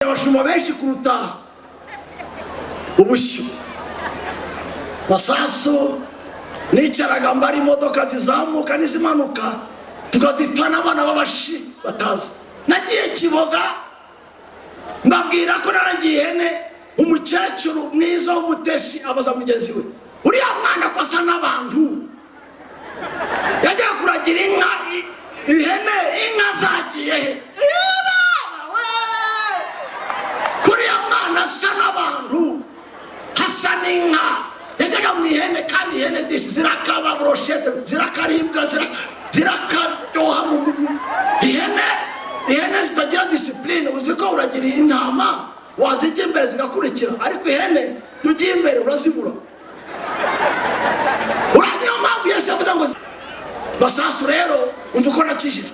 Abashumba benshi kuruta ubushyo. Masasu nicaraga mbara imodoka zizamuka n'izimanuka, tukazipfa n'abana b'abashi batazi. Nagiye Kiboga, mbabwira ko naragiye ihene. Umukecuru mwiza w'umutesi abaza mugenzi we: "Uriya mwana ko asa n'abantu, yajya kuragira inka, ihene, inka zagiye he? Baba we! Kuriya mwana asa n'abantu, hasa n'inka, yajyaga mu ihene, kandi ihene disi zirakaba brochette, zirakaribwa, zirakaryoha mu ihene. Ihene zitagira discipline. Uzi ko uragira intama wazijya imbere zigakurikira, ariko ihene iyo ugiye imbere urazibura. Niyo mpamvu Yesu yavuze ngo basasu. Rero umva uko nakijijwe.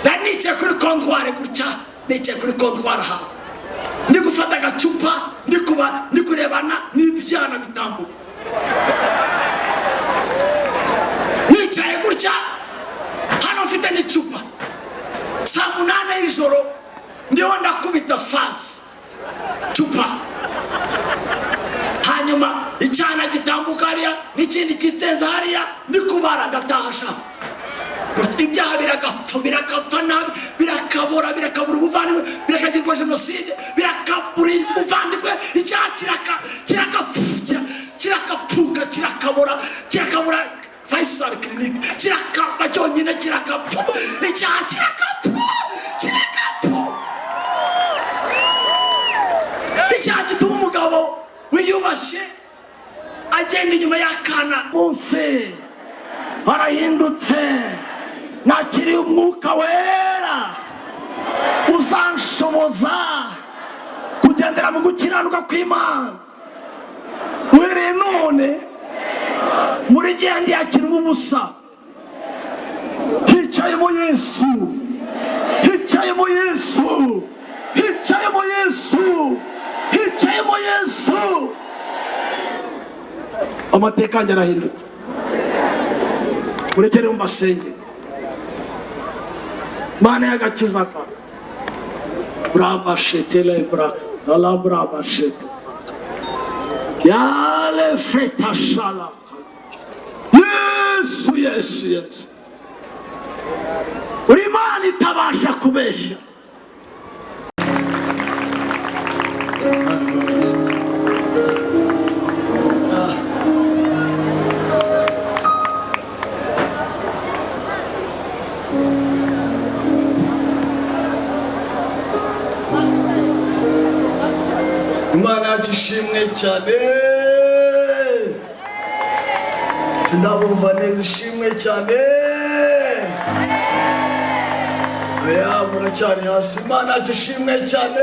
Nari nicaye kuri comptoir gutya, nicaye kuri comptoir ahantu, ndi gufata agacupa, ndi kuba ndi kurebana n'ibyana bitambuka. Nicaye gutya hano, mfite n'icupa, saa 8 y'ijoro, ndiho ndakubita fazi cupa, hanyuma icyana gitambuka hariya n'ikindi kiteza hariya, ndi kubara ndataha sha. Ibyaha biragapfa, birakapfa nabi, birakabura, birakabura ubuvandimwe, birakagirwa jenoside, birakabura ubuvandimwe. Icyaha kirakapfuka, kirakabura, kirakabura. Faisal Clinic kirakaba cyonyine, kirakapfu. Icyaha kirakapfu, kirakapfu. Icyaha gituma umugabo wiyubashye agenda inyuma y'akana. Munsi barahindutse, nakiriye Umwuka Wera uzanshoboza kugendera mu gukiranuka kw'Imana. Uhereye none muri gihe yakirwa ubusa, hicayemo Yesu, hicayemo Yesu, hicayemo Yesu, hicayemo Yesu. Amateka yanjye arahindutse. Murekere mbasenge. Mana y'agakiza ka brabashetele braka alabrabashete yale fetashala. Yesu, Yesu, Yesu, uri Imana itabasha kubeshya. Imana yacu ishimwe cyane. Sindabumva neza. Ishimwe cyane. Oya, muracyari hasi. Imana yacu ishimwe cyane.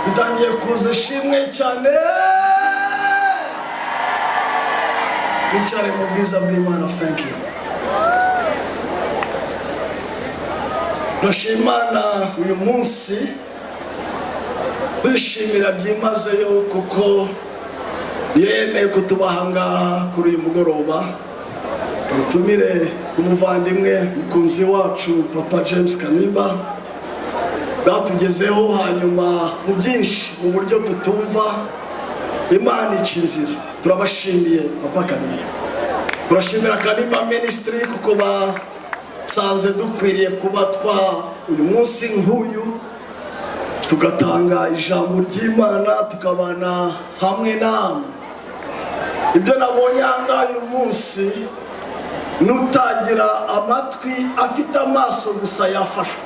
Bitangiye kuza. Ishimwe cyane. Twicare mu bwiza bw'Imana. Thank you. Turashima Imana uyu munsi, dushimira byimazeyo kuko niyo yemeye kutubaha ngaha kuri uyu mugoroba. Ubutumire bw'umuvandimwe mukunzi wacu Papa James Kanimba bwatugezeho, hanyuma mu byinshi, mu buryo tutumva, Imana ica inzira. Turabashimiye, Papa Kanimba. Turashimira Kanimba Ministry kuko basanze dukwiriye kuba twa uyu munsi nk'uyu, tugatanga ijambo ry'Imana, tukabana hamwe namwe. Ibyo nabonye aha ngaha uyu munsi, nutagira amatwi afite amaso gusa yafashwe.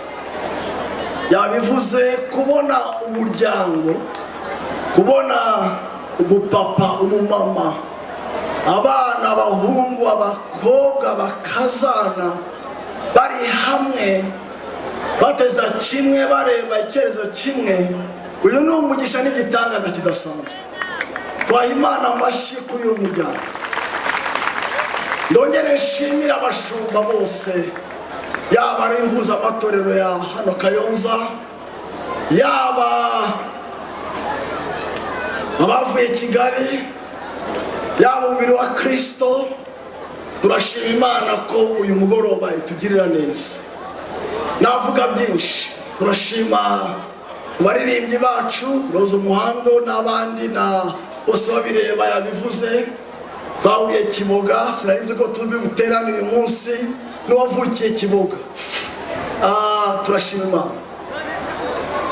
Yabivuze, kubona umuryango, kubona umupapa, umumama, abana, abahungu, abakobwa, bakazana bari hamwe, bateza kimwe, bareba icyerekezo kimwe, uyu ni umugisha n'igitangaza kidasanzwe. Twaha Imana amashyi kuri uyu muryango. Ndongere nshimire abashumba bose, yaba ari impuzamatorero ya hano Kayonza, yaba abavuye Kigali, yaba umubiri wa Kirisito. Turashima Imana ko uyu mugoroba itugirira neza. Navuga byinshi. Turashima abaririmbyi bacu, Rose Muhando n'abandi, na bose babireba yabivuze. Twahuriye Kiboga, sinari nzi ko turi buterane uyu munsi n'uwavukiye Kiboga. Turashima Imana.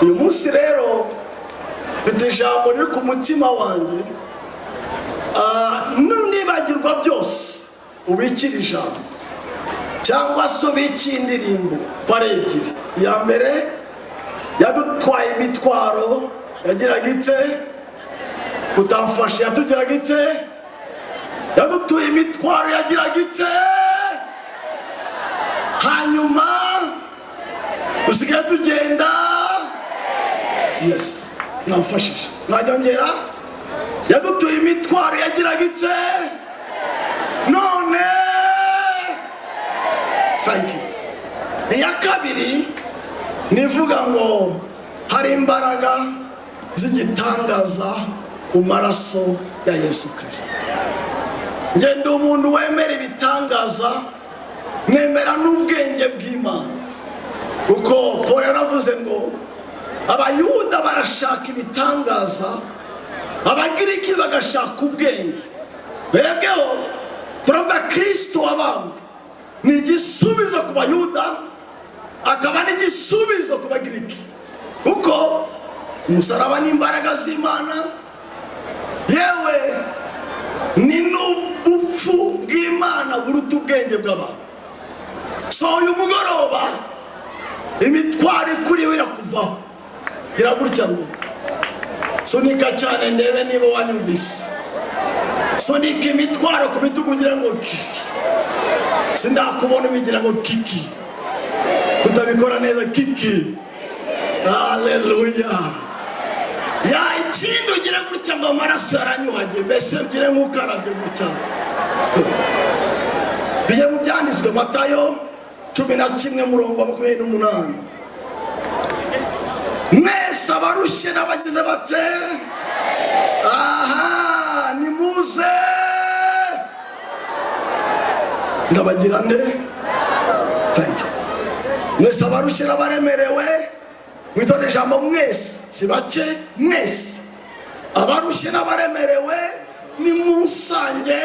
Uyu munsi rero mfite ijambo riri ku mutima wanjye. Nunibagirwa byose, ubikire ijambo cyangwa se ubikiye indirimbo, ko ari ebyiri. Iya mbere yadutwaye imitwaro yagiraga ite? Utamfashe, yatugiraga ite? Yadutuye imitwaro yagiraga ite? Hanyuma dusigaye tugenda. Yes, mwamfashije, mwanyongera. Yadutuye imitwaro yagiraga ite? None thank you. Iya kabiri nivuga ngo hari imbaraga z'igitangaza mu maraso ya Yesu Kirisito. Ngenda umuntu wemera ibitangaza, nemera n'ubwenge bw'Imana, kuko Paul yaravuze ngo Abayuda barashaka ibitangaza, Abagiriki bagashaka ubwenge. Twebweho turavuga Kirisito wabambwe ni igisubizo ku Bayuda, akaba n'igisubizo ku Bagiriki, kuko umusaraba ni imbaraga z'Imana, yewe ni n'ubupfu bw'Imana buruta ubwenge bw'abantu. So uyu mugoroba imitwaro ikuriwe irakuvaho. Gira gutya ngo sunika cyane, ndebe niba wanyumvise. Sunika imitwaro ku bitugu, ugira ngo kiki. Sindakubona ubigira ngo kiki, kutabikora neza. Kiki, haleluya! Ya, ikindi ugire gutya ngo amaraso yaranyuhagiye, mbese ugire nk'ukarabye gutya. Bijye mu byanditswe, Matayo 11 murongo wa 28. Mwese abarushye n'abagize bate? Aha nimuze, ndabagira nde? Thank you. Mwese abarushye n'abaremerewe, mwitonde ijambo mwese, si bake, mwese abarushye n'abaremerewe nimunsange,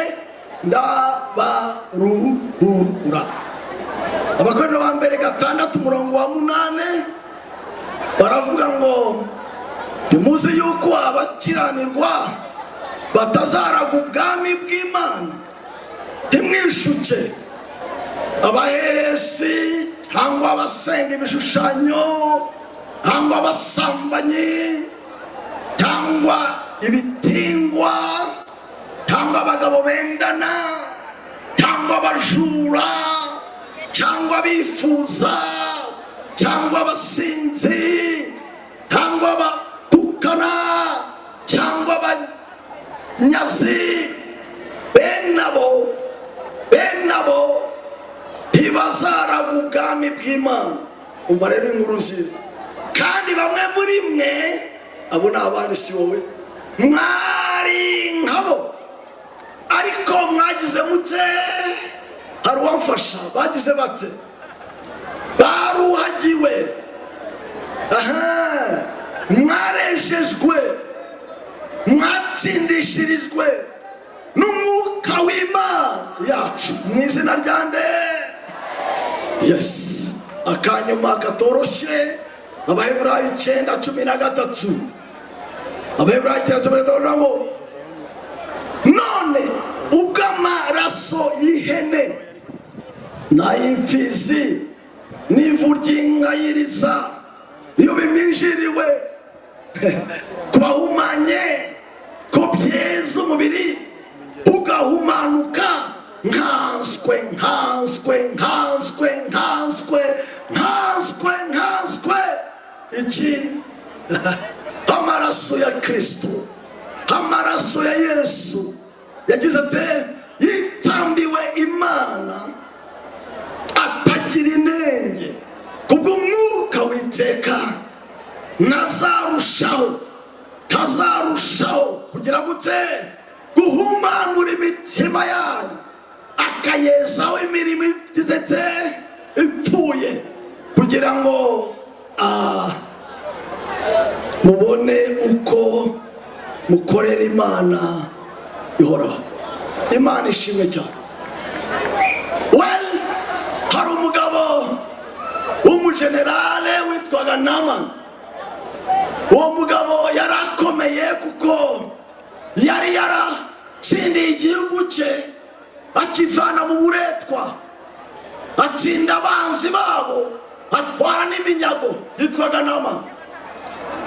ndabaruhura. Abakorera ba mbere 6 umurongo wa 8 baravuga ngo ntimuzi yuko abakiranirwa batazaraga ubwami bw'Imana? Ntimwishuke, abahehesi cyangwa abasenga ibishushanyo cyangwa abasambanyi cyangwa ibitingwa cyangwa abagabo bendana cyangwa abajura cyangwa abifuza cyangwa abasinzi cyangwa abatukana cyangwa abanyazi, bene abo ntibazaraga ubwami bw'Imana. Umva rero inkuru nziza: kandi bamwe muri mwe, abo ni abandi, si wowe, mwari nkabo, ariko mwagize mute? Hari uwamfasha? Bagize bate? Baruhagiwe. Aha, mwarejejwe, mwatsindishirijwe n'Umwuka w'Imana yacu mu izina rya nde? Yes. Akanyuma katoroshye, Abaheburayo 9:13. Abaheburayo 9:13 ngo none ubw'amaraso y'ihene n'ay'imfizi n'ivu ry'inka y'iriza, iyo biminjiriwe ku bahumanye, ko byeza umubiri ugahumanuka, nkanswe, nkanswe, nkanswe, nkanswe, nkanswe, nkanswe iki? Amaraso ya Kirisito, amaraso ya Yesu yagize ati yitambiwe Imana atagira inenge kubw'Umwuka witeka, ntazarushaho, ntazarushaho kugira gute? Guhumanura imitima yanyu, akayezaho imirimo igize ipfuye, kugira ngo Kugira ngo mubone uko mukorera Imana ihoraho. Imana ishimwe cyane. Well, hari umugabo w'umujenerale witwaga Namani. Uwo mugabo yari akomeye kuko yari yaratsindiye igihugu cye, akivana mu buretwa, atsinda abanzi babo, atwara n'iminyago. Yitwaga Namani.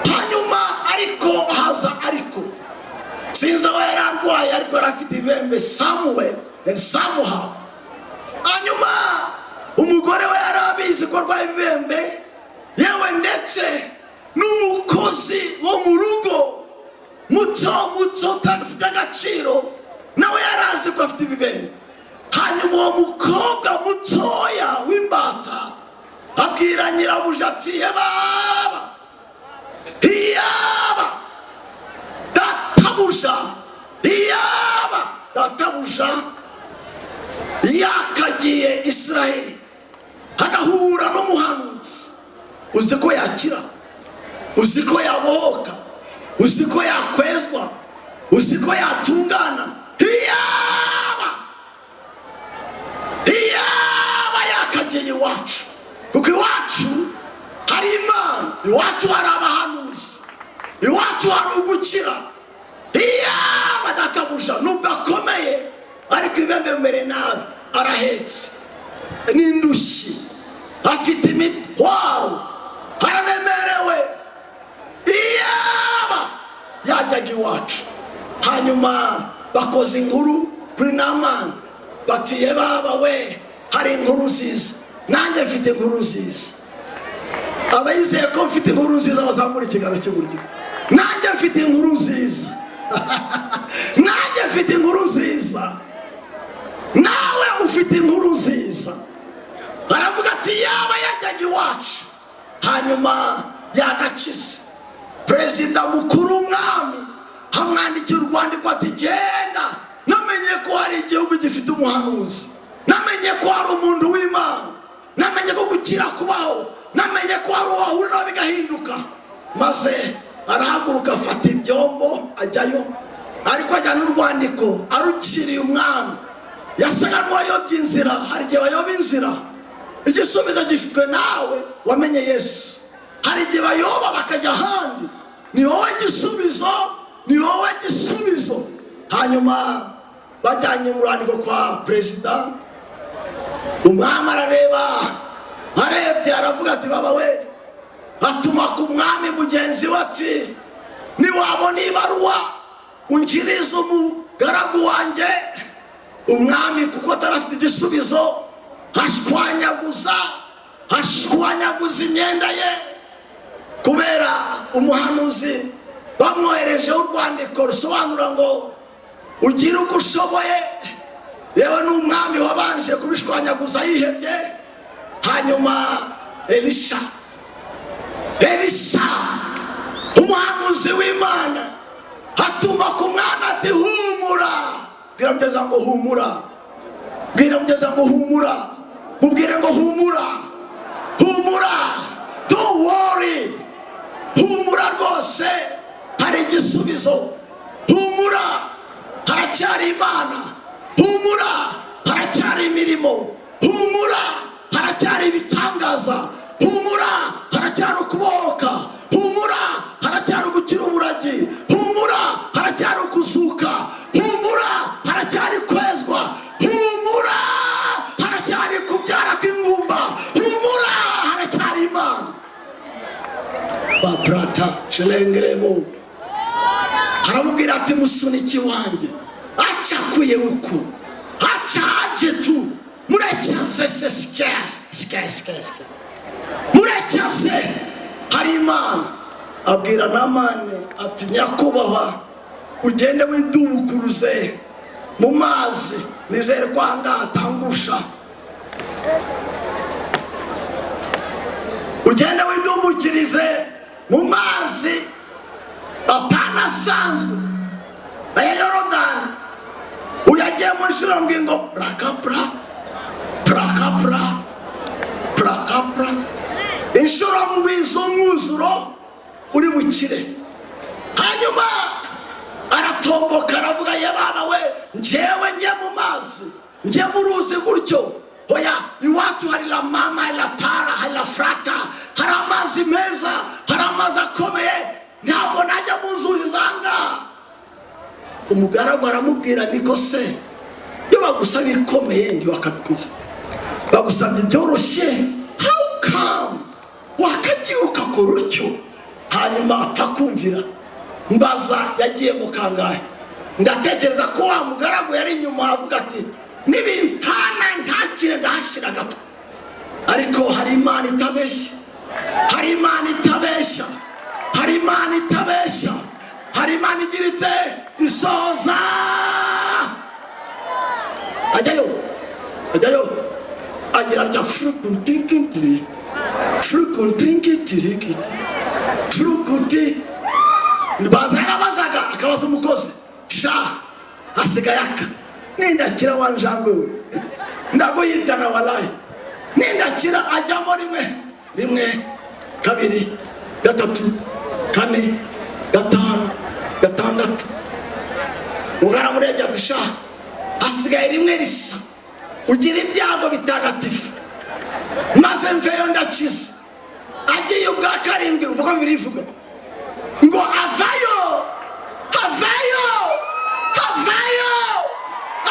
Hanyuma ariko haza, ariko sinzi aho yari arwaye, ariko yari afite ibibembe somewhere and somehow. Hanyuma umugore we yari abizi ko arwaye ibibembe, yewe ndetse n'umukozi wo mu rugo muto muto utafite agaciro nawe yari azi ko afite ibibembe. Hanyuma uwo mukobwa mutoya w'imbata abwira nyirabuja ati: "Yebaba, iyaba databuja, iyaba databuja yakagiye Israheli agahura n'umuhanuzi, uzi ko yakira, uzi ko yabohoka, uzi ko yakwezwa, uzi ko yatungana. Iyaba, iyaba yakagiye iwacu, kuko iwacu hari Imana, iwacu hari abahanuzi, iwacu hari ugukira. Iyaba databuja, nubwo akomeye, ariko ibibembe bimere nabi, arahetse n'indushyi, afite imitwaro, araremerewe, iyaba yajyaga iwacu." Hanyuma bakoze inkuru kuri Namani bati: "Ye baba we, hari inkuru nziza." Nanjye mfite inkuru nziza. Abayizeye ko mfite inkuru nziza bazamura ikiganza cy'iburyo. Nanjye mfite inkuru nziza, nanjye mfite inkuru nziza, nawe ufite inkuru nziza. Aravuga ati: "Yaba yajyaga iwacu, hanyuma yagakiza." Perezida mukuru, w'umwami, hamwandikiye urwandiko ati: "Genda, namenye ko hari igihugu gifite umuhanuzi, namenye ko hari umuntu w'Imana, namenye ko gukira kubaho, namenye ko hari uwahurira bigahinduka." Maze arahaguruka, afata ibyombo, ajyayo, ariko ajyana n'urwandiko arukiriye umwami. Yasaga n'uwayobye inzira. Hari igihe bayoba inzira. Igisubizo gifitwe nawe wamenye Yesu. Hari igihe bayoba bakajya ahandi. Ni wowe gisubizo, ni wowe gisubizo. Hanyuma bajyanye mu rwandiko kwa perezida, umwami arareba, arebye aravuga ati: "Baba we." Atuma ku mwami mugenzi we ati: "Niwabona ibaruwa ungirize umugaragu wanjye." Umwami, kuko atarafite igisubizo, ashwanyaguza, ashwanyaguza imyenda ye kubera umuhanuzi bamwoherejeho urwandiko rusobanura ngo ugire uko ushoboye. Yewe, n'umwami wabanje kubishwanyaguza yihebye. Hanyuma Elisha, Elisa, umuhanuzi w'Imana, atuma ku mwami ati: "Humura." Bwira mugeza ngo humura, bwira mugeza ngo humura, mubwire ngo humura, humura, don't worry, humura rwose, hari igisubizo. Humura, haracyari Imana. Humura, haracyari imirimo. Humura, haracyari ibitangaza. Humura, haracyari ukubohoka. Humura, haracyari ugukira uburagi. Humura, haracyari ukuzuka. Humura, haracyari kwezwa. Humura, haracyari kubyara kw'ingumba. Humura, haracyari Imana. Babrata shelengerebo. Aramubwira ati: "Musuniki wanjye acakuye uku, acaje tu, murekeze se, sike sike sike sike, murekeze, hari Imana." Abwira Namani ati: "Nyakubahwa, ugende widubukuruze mu mazi." Nizere ko ahangaha atangusha. "Ugende widumbukirize mu mazi, apana asanzwe, aya Yorodani, uyagiye mu nshuro ngo prakapra, prakapra, prakapra." Inshuro ndwi z'umwuzuro uri bukire. Hanyuma aratomboka, aravuga: "Ye baba we, njyewe njye mu mazi, njye mu ruzi gutyo? Oya, iwacu hari la mama, hari la para, hari la frata, hari amazi meza, hari amazi akomeye, ntabwo najya mu nzuzi zangaha." Umugaragu aramubwira: "Niko se, iyo bagusaba ikomeye ntiwakabikoze, bagusabye ibyoroshye, how come wakagiye ukakora utyo?" Hanyuma apfa kumvira. Mbaza, yagiye mu kangahe? Ndatekereza ko wa mugaragu yari inyuma avuga ati: "Nibimfana ntakire, ndahashira gato." Ariko hari Imana itabeshya, hari Imana itabeshya, hari Imana itabeshya, hari Imana igira ite? Isohoza. Ajyayo, ajyayo, agira atya: furukuntinkintiri, furukuntinkitirikiti, furukunti. Baza yarabazaga, akabaza umukozi: "Sha, hasigaye aka, nindakira wa njangwe we ndaguhitana, walayi nindakira." Ajyamo rimwe, rimwe, kabiri, gatatu, kane, gatanu, gatandatu. Ubwo aramurebye ati: "Sha, hasigaye rimwe risa, ugira ibyago bitagatifu maze mveyo ndakiza." Agiye ubwa karindwi, uvuga birivuga ngo avayo, avayo, avayo,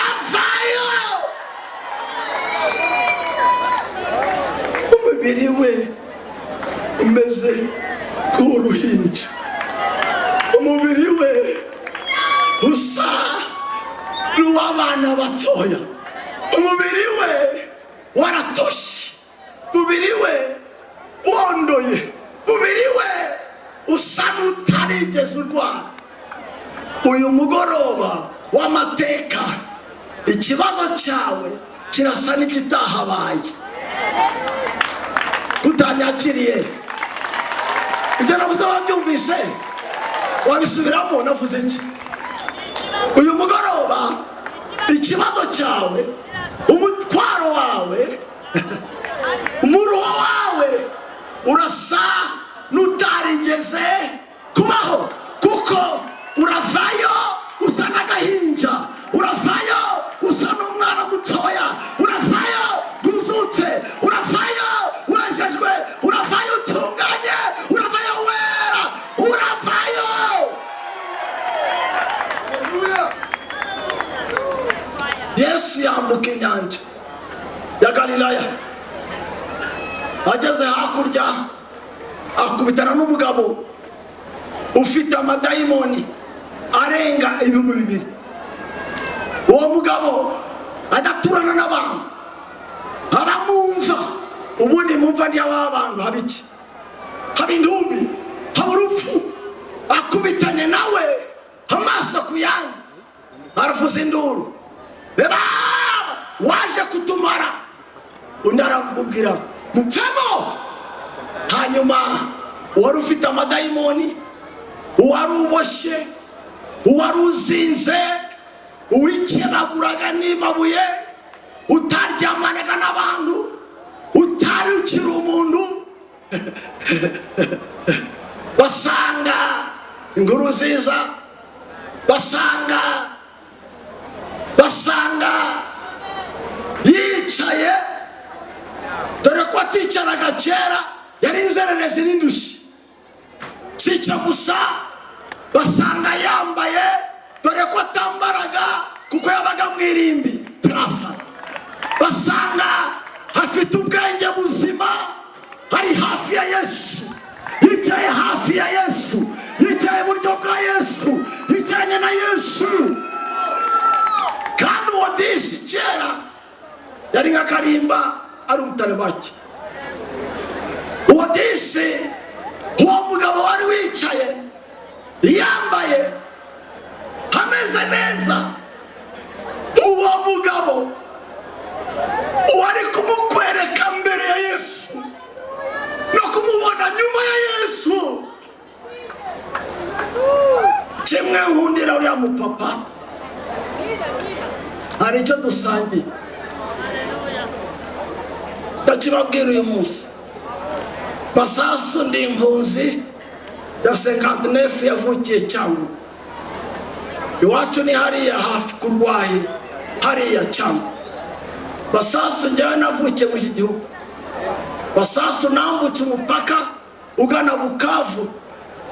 avayo, umubiri we umeze nk'uruhinja, umubiri we usa n'uw'abana batoya, umubiri we waratoshye, umubiri we wondoye, umubiri we usa n'utarigeze urwara. Uyu mugoroba w'amateka, ikibazo cyawe kirasa n'ikitahabaye. Utanyakiriye ibyo navuze, wabyumvise? Wabisubiramo? Navuze iki? Uyu mugoroba ikibazo cyawe, umutwaro wawe, umuruho wawe urasa n'utarigeze kubaho, kuko uravayo usa n'agahinja, uravayo usa n'umwana mutoya, uravayo wuzutse, uravayo wejejwe, uravayo utunganye, uravayo wera, uravayo. Hallelujah. Yesu yambuka inyanja ya Galilaya. Ageze hakurya akubitana n'umugabo ufite amadayimoni arenga 2000. Uwo mugabo adaturana n'abantu, aba mu mva. Ubundi mu mva ntiyaba abantu, haba iki? Haba intumbi, haba urupfu. Akubitanye nawe amaso ku yandi, aravuza induru: "Reba, waje kutumara!" Undi aramubwira: "Mupfemo!" Hanyuma uwari ufite amadayimoni, uwari uboshye, uwari uzinze, uwikebaguraga n'amabuye, utaryamanaga n'abantu, utari ukiri umuntu, basanga inkuru nziza, basanga yicaye, dore ko aticaraga kera, yari inzererezi n'indushyi. Si icyo gusa, basanga yambaye, dore ko atambaraga kuko yabaga mu irimbi tarafa. Basanga afite ubwenge buzima, ari hafi ya Yesu, yicaye hafi ya Yesu, yicaye iburyo bwa Yesu, yicaranye na Yesu. Kandi uwo disi kera yari nka karimba, ari umutarabaki. Uwo disi, uwo mugabo wari wicaye yambaye ameze neza, uwo mugabo wari kumukwereka mbere ya Yesu no kumubona nyuma ya Yesu. Kimwe nkundira uriya mupapa, hari icyo dusangiye, ndakibabwira uyu munsi. Masasu ndi impunzi ya 59 yavukiye Cyangugu. Iwacu ni hariya hafi ku Rwahi, hariya Cyangugu. Masasu njyewe navukiye muri iki gihugu. Masasu nambutse umupaka ugana Bukavu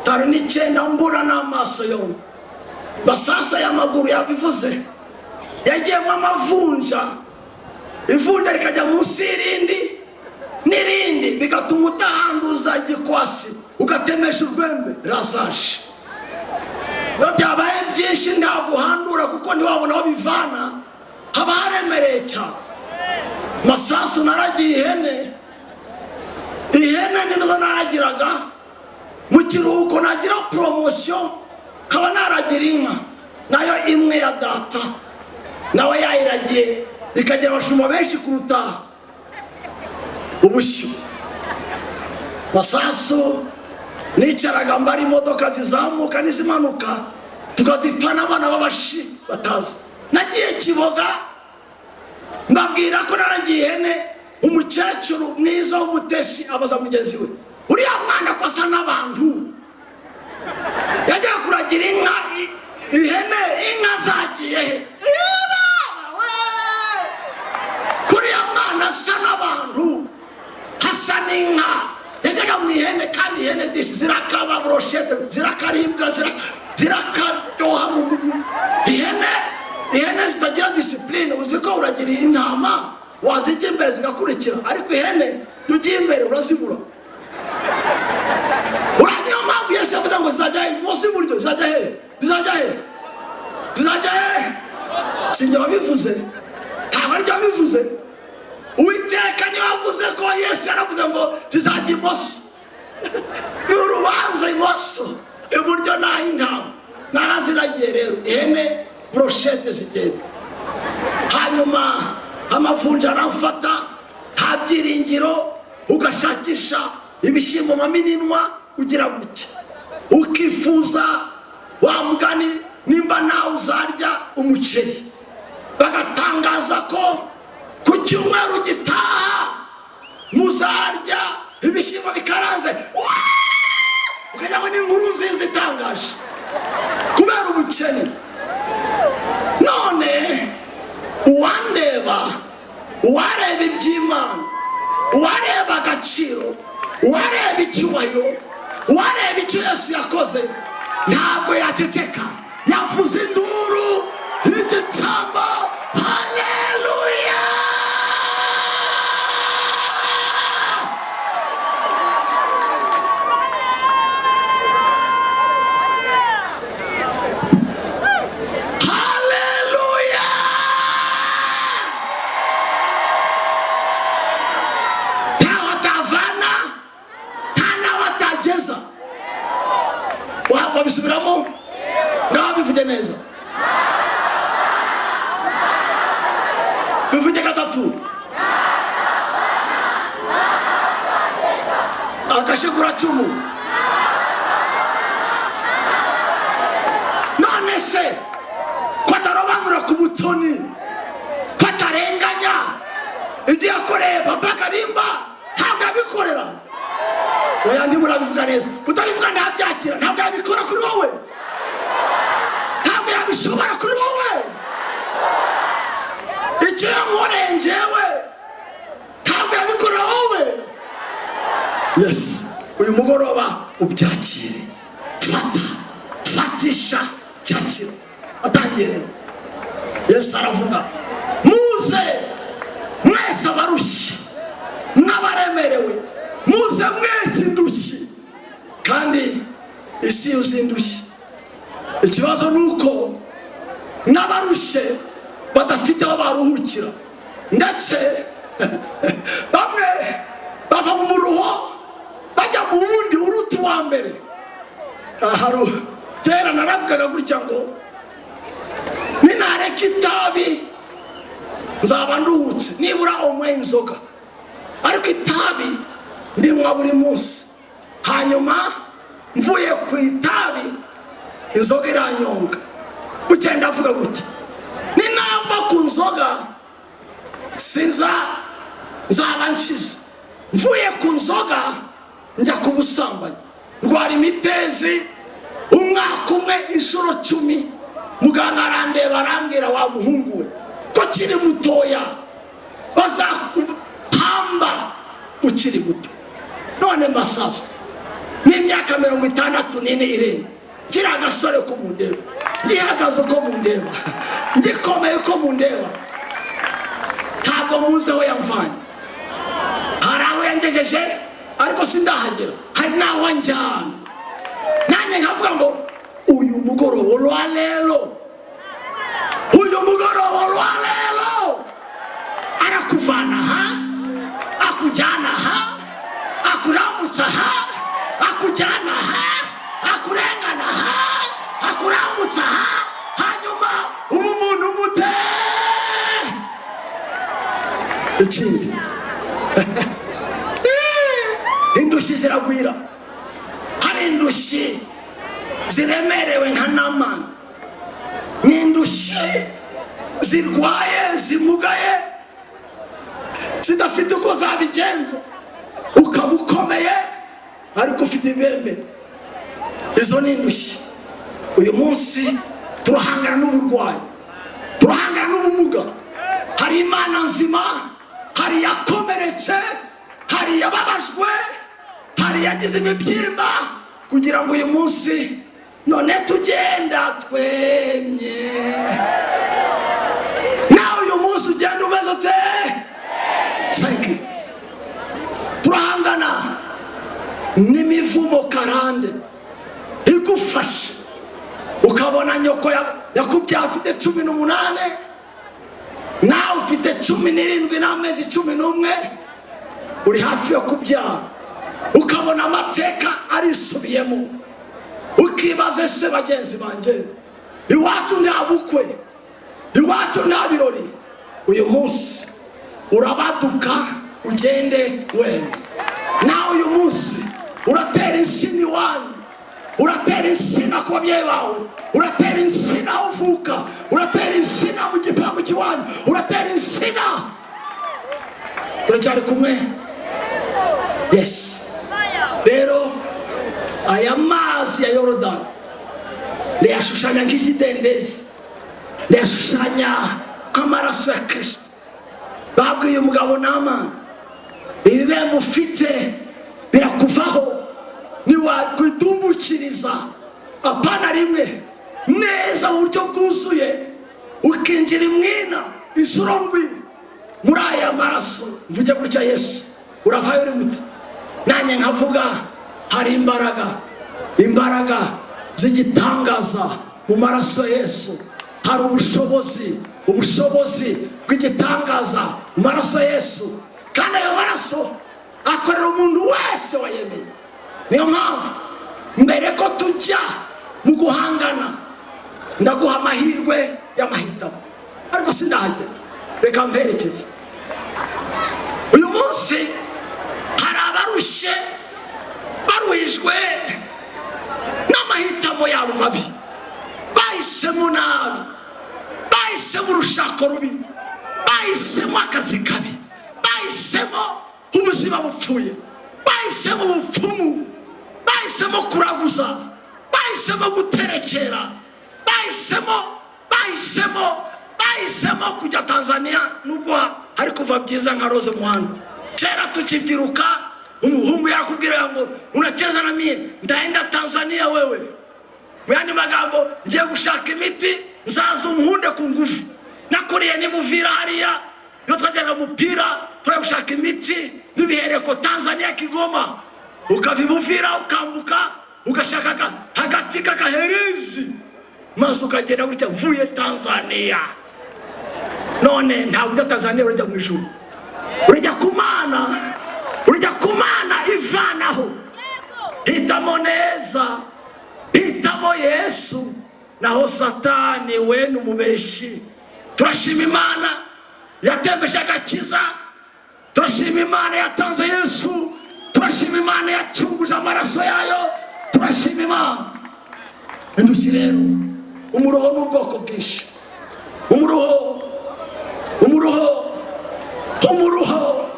59 mbura n'amaso yombi. Masasu aya maguru yabivuze yagiyemo amavunja, ivunja rikajya munsi y'irindi n'irindi, bigatuma utahanduza igikwasi ugatemesha urwembe rasaje. Iyo byabaye byinshi ntabwo uhandura kuko ntiwabona aho bivana, haba haremereye cyane. Masasu naragiye ihene, ihene nizo naragiraga mu kiruhuko, nagira poromosiyo nkaba naragira inka nayo imwe ya data, nawe yayiragiye ikagira abashumba benshi kuruta ubushyo. Masasu nicaraga mbara imodoka zizamuka n'izimanuka, tukazipfa n'abana b'abashi batazi. Nagiye Kiboga mbabwira ko naragiye ihene, umukecuru mwiza w'umutesi abaza mugenzi we, uriya mwana ko asa n'abantu yajyaga kuragira inka, ihene, inka zagiye he? Kuriya mwana asa n'abantu, hasa n'inka, yajyaga mu ihene, kandi ihene disi zirakaba brochette, zirakaribwa, zirakaryoha. Ihene, ihene zitagira discipline. Uzi ko uragira intama wazijya imbere zigakurikira, ariko ihene iyo ugiye imbere urazibura. Niyo mpamvu Yesu yavuze ngo zizajya he? Munsi y'iburyo. Zizajya he? Zizajya he? Zizajya he? Sinjye wabivuze, ntabwo aribyo wabivuze. Uwiteka niwe wavuze ko Yesu yaravuze ngo zizajya imoso. Ni urubanza imoso, iburyo ni ah'intama. Naraziragiye rero ihene, brochette zigenda. Hanyuma amavunja aramfata, nta byiringiro, ugashakisha ibishyimbo mamininwa ugira gutya, ukifuza wa mugani nimba nawe uzarya umuceri. Bagatangaza ko ku cyumweru gitaha muzarya ibishyimbo bikaranze, ukajya ngo ni inkuru nziza itangaje kubera ubukene. None uwandeba, uwareba iby'Imana, uwareba agaciro, uwareba icyubahiro, uwareba icyo Yesu yakoze, ntabwo yaceceka, yavuze induru y'igitambo. Haleluya! Haleluya! Ntawe atavana, nta nawe atageza. Wabisubiramo ngaho, bivuge neza, bivuge gatatu. Akashikuracumu. None se ko atarobanura ku butoni, ko atarenganya, ibyo yakoreye Papa Karimba ntabwo yabikorera? Oya, ntiburabivuga neza, utabivuga ntabyakira. Ntabwo yabikora kuri wowe, ntabwo yabishobora kuri wowe. Icyo yankoreye njyewe ntabwo yabikorera wowe. Yes, uyu mugoroba ubyakire, fata, fatisha, cyakira. Atangiye rero Yesu aravuga, muze mwese abarushye n'abaremerewe, muze mwese indushyi. Kandi isi yuzuye indushyi. Ikibazo ni uko n'abarushye badafite aho baruhukira, ndetse bamwe bava mu muruho bajya mu wundi uruta uwa mbere. Kera naravugaga gutya ngo ninareka itabi nzaba nduhutse, nibura unywe inzoga, ariko itabi ndinywa buri munsi. Hanyuma mvuye ku itabi inzoga iranyonga. Bukeye ndavuga gutya, ninava ku nzoga sinza nzaba nkize, mvuye ku nzoga Njya ku busambanyi, ndwara imitezi umwaka umwe inshuro 10. Muganga arandeba, arambwira: "Wa muhungu we, ko kiri mutoya, bazakuhamba ukiri muto." None masazo n'imyaka 64 irenga, kiri agasore ko mundeba, ngihagaze uko mundeba, ngikomeye uko mundeba. Ntabwo muzi aho yamvanye. Hari aho yangejeje, ariko sindahagera. Hari n'aho anjyana, nanjye nkavuga ngo uyu mugoroba wa rero, uyu mugoroba wa rero, arakuvana aha, akujyana aha, akurambutsa aha, akujyana aha, akurengana aha, akurambutsa aha, hanyuma uba umuntu mute. Ikindi, indushyi ziragwira. Hari indushyi ziremerewe nka Namani, ni indushyi zirwaye, zimugaye, zidafite uko zabigenza, ukaba ukomeye ariko ufite ibembe. Izo ni indushyi. Uyu munsi turahangana n'uburwayi, turahangana n'ubumuga. Hari Imana nzima, hari iyakomeretse, hari iyababajwe, hari iyagize imibyimba kugira ngo uyu munsi none tugenda twemye. Nawe uyu munsi ugenda umeze ute? Thank you. Turahangana n'imivumo karande igufasha, ukabona nyoko yakubyaye afite 18, nawe ufite 17 n'amezi 11, uri hafi yo kubyara, ukabona amateka arisubiyemo, ukibaza: "Ese bagenzi banjye, iwacu nta bukwe, iwacu nta birori?" Uyu munsi urabaduka ugende wenda. Nawe uyu munsi uratera insina iwanyu, uratera insina ku babyeyi bawe, uratera insina aho uvuka, uratera insina mu gipangu cy'iwanyu, uratera insina. Turacyari kumwe? Yes. Rero aya mazi ya Yorodani ndayashushanya nk'ikidendezi, ndayashushanya nk'amaraso ya Kirisito. Babwiye umugabo Namani: "Ibibembe ufite birakuvaho niwakwidumbukiriza, apana rimwe, neza mu buryo bwuzuye, ukinjira imwina inshuro ndwi muri aya maraso." Mvuge gutya: Yesu, uravayo uri muti. Nanjye nkavuga hari imbaraga, imbaraga z'igitangaza mu maraso ya Yesu. Hari ubushobozi, ubushobozi bw'igitangaza mu maraso ya Yesu, kandi ayo maraso akorera umuntu wese wayemeye. Niyo mpamvu mbere ko tujya mu guhangana, ndaguha amahirwe y'amahitamo, ariko sindahagera, reka mperekeze. Uyu munsi hari abarushye, baruhijwe n'amahitamo yabo mabi. Bahisemo nabi, bahisemo urushako rubi, bahisemo akazi kabi, bahisemo ubuzima bupfuye, bahisemo ubupfumu, bahisemo kuraguza, bahisemo guterekera, bahisemo, bahisemo, bahisemo kujya Tanzania, nubwo hari kuva byiza nka Rose Muhando. Kera tukibyiruka, umuhungu yakubwira ngo: "Unacheza na mie? Ndaenda Tanzania wewe." Mu yandi magambo, ngiye gushaka imiti, nzaza unkunde ku ngufu. Nakuriye nibuvira hariya, iyo twajyaga umupira tujya gushaka imiti n'ibihereko Tanzania, Kigoma. Ukava ibuvira ukambuka, ugashaka hagati k'akaherezi, maze ukagenda gutya: "Mvuye Tanzania." None ntabwo ujya Tanzania, urajya mu ijuru, urajya ku Mana, urajya ku Mana ivanaho. Hitamo neza, hitamo Yesu, naho Satani we ni umubeshi. Turashima Imana yatembeje agakiza, turashima Imana yatanze Yesu, turashima Imana yacunguje amaraso yayo, turashima Imana. Indushyi rero, umuruho ni ubwoko bwinshi. Umuruho, umuruho, umuruho,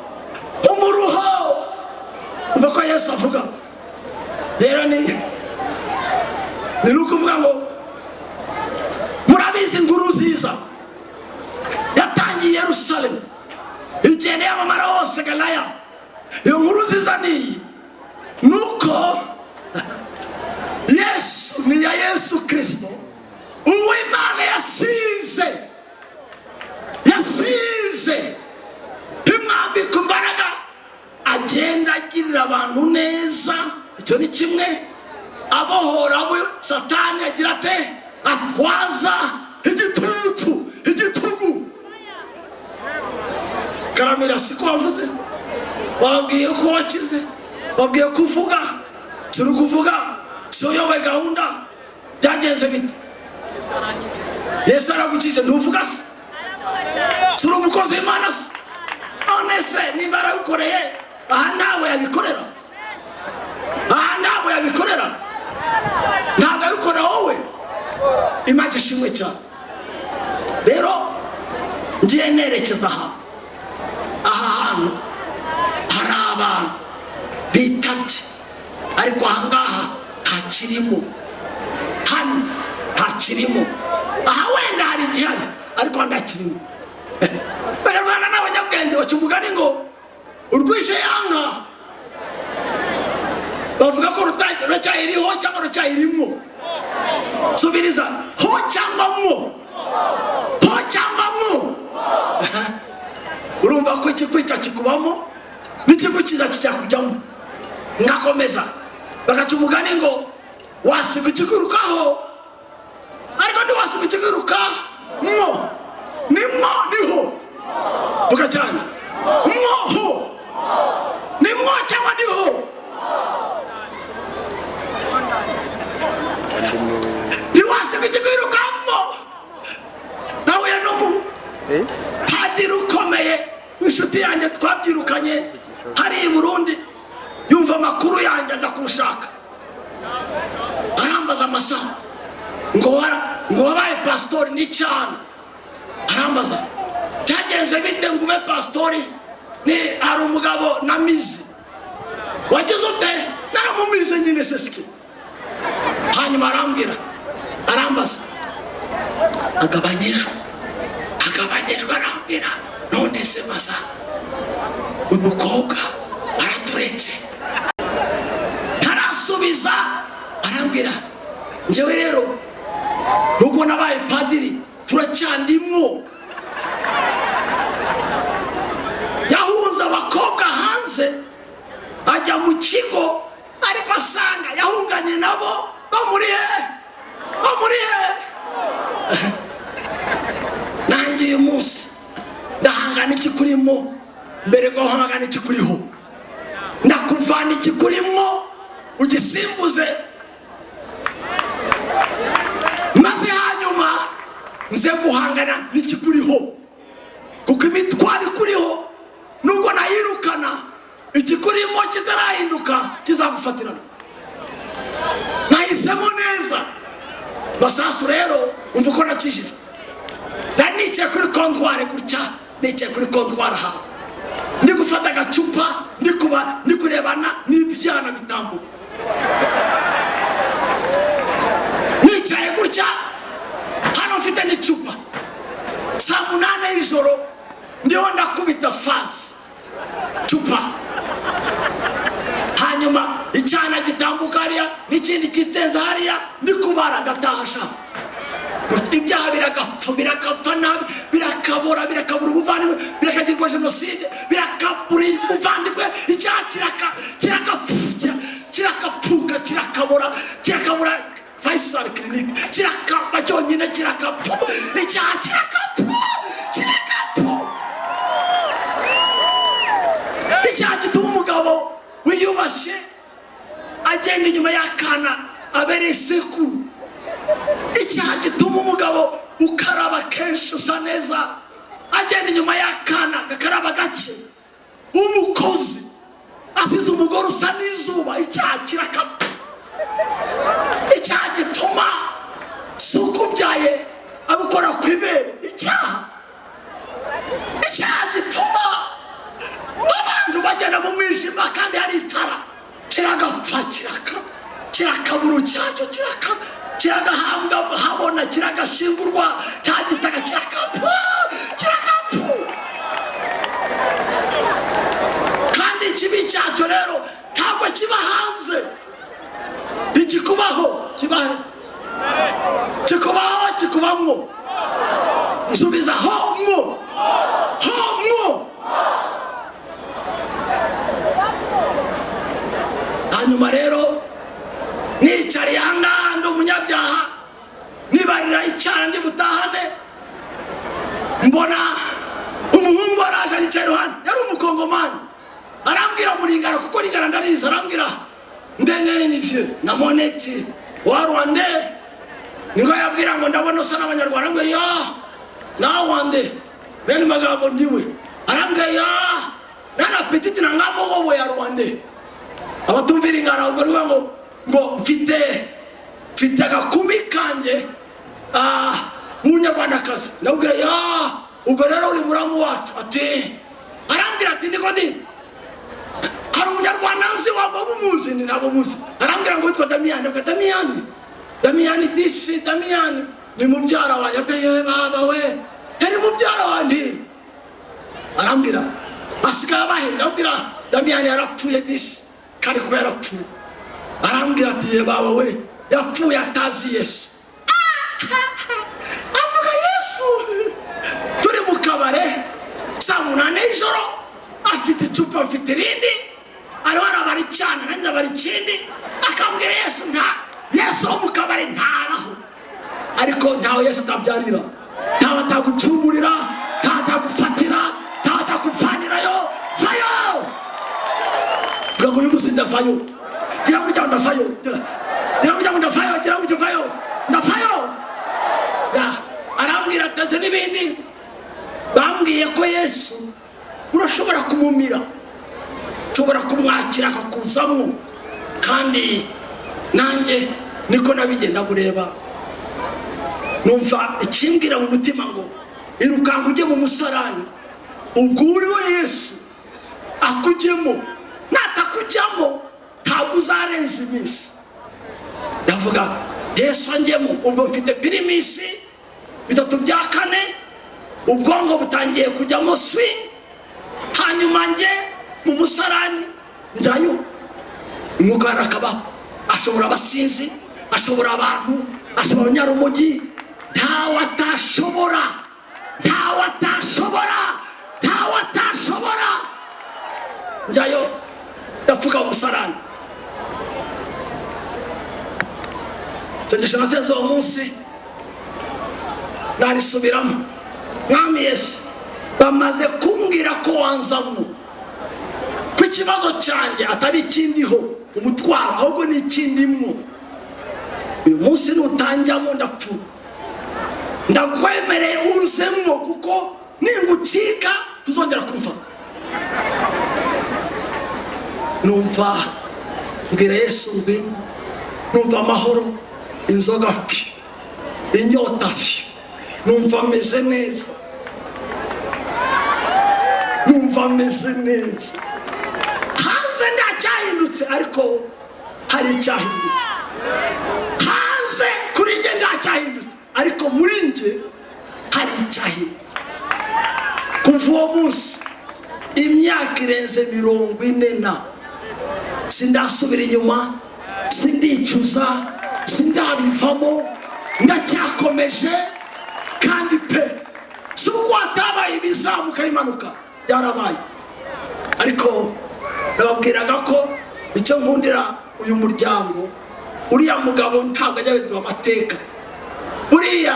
umuruho. Umva ko Yesu avuga. Rero ni ukuvuga ngo murabizi, inkuru nziza yatangiye i Yerusalemu, igenda yamamara hose Galilaya. Iyo nkuru nziza ni iyi, nuko Yesu ni iya Yesu Kirisito, uwo Imana yasize imwambika imbaraga, agenda agirira abantu neza. Icyo ni kimwe. Abohora abo Satani agira ate? Atwaza igitutu, igitugu. Karamira, siko wavuze? Wababwiye ko wakize, wabwiye ko uvuga, si uri kuvuga, si uyoboye gahunda. Byagenze bite? Yesu aragukije, ntuvuga se? Si uri umukozi w'Imana se? None se nimba yaragukoreye, aha ntabwo yabikorera? Aha ntabwo yabikorera? Ntabwo yabikorera wowe? Imana ishimwe cyane. Rero ngiye nerekeza aha. Aha hantu hari abantu bitabye, ariko ahangaha ntakirimo, hano ntakirimo. Aha wenda hari igihari, ariko hano ntakirimo. Abanyarwanda n'abanyabwenge baca umugani ngo urwishe yanka, bavuga ko ruracyayiriho cyangwa ruracyayirimo. Subiriza: ho cyangwa mwo? Ho cyangwa mwo? Urumva ko ikikwica kikubamo n'ikigukiza kijya kujyamo. Ngakomeza, bagaca umugani ngo wasiga ikikwirukaho, ariko ntiwasiga ikikwiruka mwo. Ni mwo, niho? Vuga cyane: mwo, ho? Ni mwo cyangwa niho? Ntiwasiga ikikwiruka mwo. Nahuye n'umupadiri ukomeye w'inshuti yanjye, twabyirukanye hari i Burundi. Yumva amakuru yanjye, aza kunshaka, arambaza amasaha ngo ngo wabaye pasitori ni cyane. Arambaza byagenze bite ngo ube pasitori? Ni hari umugabo namize. Wagize ute? Naramumize nyine sesike. Hanyuma arambwira, arambaza agabanyijwe, agabanyijwe, arambwira: none se masa umukobwa araturetse? Ntarasubiza, arambwira: njyewe rero nubwo nabaye padiri, turacyandimwo. Yahunze abakobwa hanze, ajya mu kigo, ariko asanga yahunganye nabo bamuri he? Bamuri he? Nanjye uyu munsi ndahangana ikikurimo mbere ko guhangana ikikuriho. Ndakuvana ikikurimo ugisimbuze, maze hanyuma nze guhangana n'ikikuriho, kuko imitwaro ikuriho, nubwo nayirukana, ikikurimo kitarahinduka kizagufatirana. Nahisemo neza. Masasu rero, umva uko nakijijwe. Nari nicaye kuri comptoir gutya, nicaye kuri comptoir aha, ndi gufata agacupa, ndi kuba ndi kurebana n'ibyana bitambuka. Nicaye gutya hano, mfite n'icupa, saa 8 y'ijoro, ndiho ndakubita fazi cupa. Hanyuma icyana gitambuka hariya n'ikindi kitenze hariya, ndi kubara, ndataha sha. Ibyaha biragapfa, birakapfa nabi, birakabura, birakabura ubuvandimwe, birakagirwa jenoside, birakabura ubuvandimwe. Icyaha kirakapfuka, kirakabura, kirakabura. Faisal Clinic kirakaba cyonyine, kirakapfu. Icyaha kirakapfu, kirakapfu. Icyaha gituma umugabo wiyubashye agenda inyuma y'akana abereye sekuru. Icyaha gituma umugabo ukaraba kenshi, usa neza, agenda inyuma y'akana gakaraba gake. Umukozi asize umugore usa n'izuba. Icyaha kirakaba. Icyaha gituma si ukubyaye agukora ku ibere. Icyaha gituma abantu bagenda mu mwijima kandi hari itara. Kiragapfa, kirakaba. Kirakaburu cyacyo kiragahambwa habona, kiragashingurwa cya gitaka, kirakapu kirakapu. Kandi ikibi cyacyo rero ntabwo kiba hanze, ntikikubaho, kibahe kikubaho, kikubamwo. Nsubiza ho mwo, ho mwo. Hanyuma rero nicariye ahangaha ndi umunyabyaha, nibarira icyaha ndi butahane, mbona umuhungu araje anyicaye iruhande, yari umukongomani. Arambwira muringana, kuko ringana ndarizi. Arambwira ndengere ni vieux na moneti wa Rwande, niko yabwira ngo ndabona usa n'abanyarwanda. Ngo ya na Rwande bene magambo ndiwe. Arambwira ya nana petite na ngamo wowe ya Rwande. Abatumvira ingana ubwo niwe ngo mfite agakumi kanjye w'umunyarwandakazi. Ndabwira ya ubwo rero uri muramu wacu. Ati arambwira ati niko di hari umunyarwanda nzi waba umuzi? Ni ntabwo muzi. Arambwira ngo witwa Damiyani. Ndavuga Damiyani, Damiyani disi, Damiyani ni mubyara wanjye. Abwiye baba we yari mubyara wanjye. Arambwira asigaye abahe? Ndabwira Damiyani yarapfuye disi, kandi kuba yarapfuye. Arambwira ati ye baba we yapfuye atazi Yesu. Avuga Yesu turi mu kabare saa 8 y'ijoro, afite icupa, afite irindi, ariho arabara icyana nanjye abara ikindi, akambwira Yesu. Nta Yesu wo mu kabari ntaraho, ariko ntawe Yesu atabyarira, ntawe atagucungurira, ntawe atagufatira, ntawe atakuvanirayo. Vayo! Vuga ngo uyu munsi ndavayo. Gira gutya ngo ndavayo, gira gutya ngo ndavayo, gira gutya vayo, ndavayo. Arambwira ataze n'ibindi. Bambwiye ko Yesu urashobora kumumira, ushobora kumwakira akakuzamo, kandi nanjye niko nabigenda kureba. Numva ikimbwira mu mutima ngo irukanka ujye mu musarani, ubwo uriwe Yesu akujyemo, natakujyamo ntabwo uzarenza iminsi. Ndavuga Yesu anjyemo, ubwo mfite pirimisi 3 bya 4, ubwonko butangiye kujyamo swing. Hanyuma njye mu musarani njyayo, umwuka arakabaho, ashobora abasinzi, ashobora abantu, ashobora abanyarumogi, ntawe atashobora, ntawe atashobora, ntawe atashobora. Njyayo ndapfuka mu musarani. Nsengesho nasenze uwo munsi narisubiramo. Mwami Yesu, bamaze kumbwira ko wanzamo, ko ikibazo cyanjye atari ikindiho umutwaro, ahubwo ni ikindimwo. Uyu munsi nutanjyamo ndapfuye, ndakwemereye unzemwo, kuko ningucika tuzongera kumfata. Numva mbwira Yesu ngwino, numva amahoro, inzoga pi, inyota pi, numva meze neza, numva meze neza. Hanze ntacyahindutse, ariko hari icyahindutse. Hanze kuri njye ntacyahindutse, ariko muri njye hari icyahindutse. Kuva uwo munsi imyaka irenze 40 na sindasubira inyuma, sindicuza, sindabivamo, ndacyakomeje. Kandi pe si uko hatabaye ibizamuka n'impanuka, byarabaye. Ariko nababwiraga ko icyo nkundira uyu muryango, uriya mugabo ntabwo ajya abibwirwa amateka. Buriya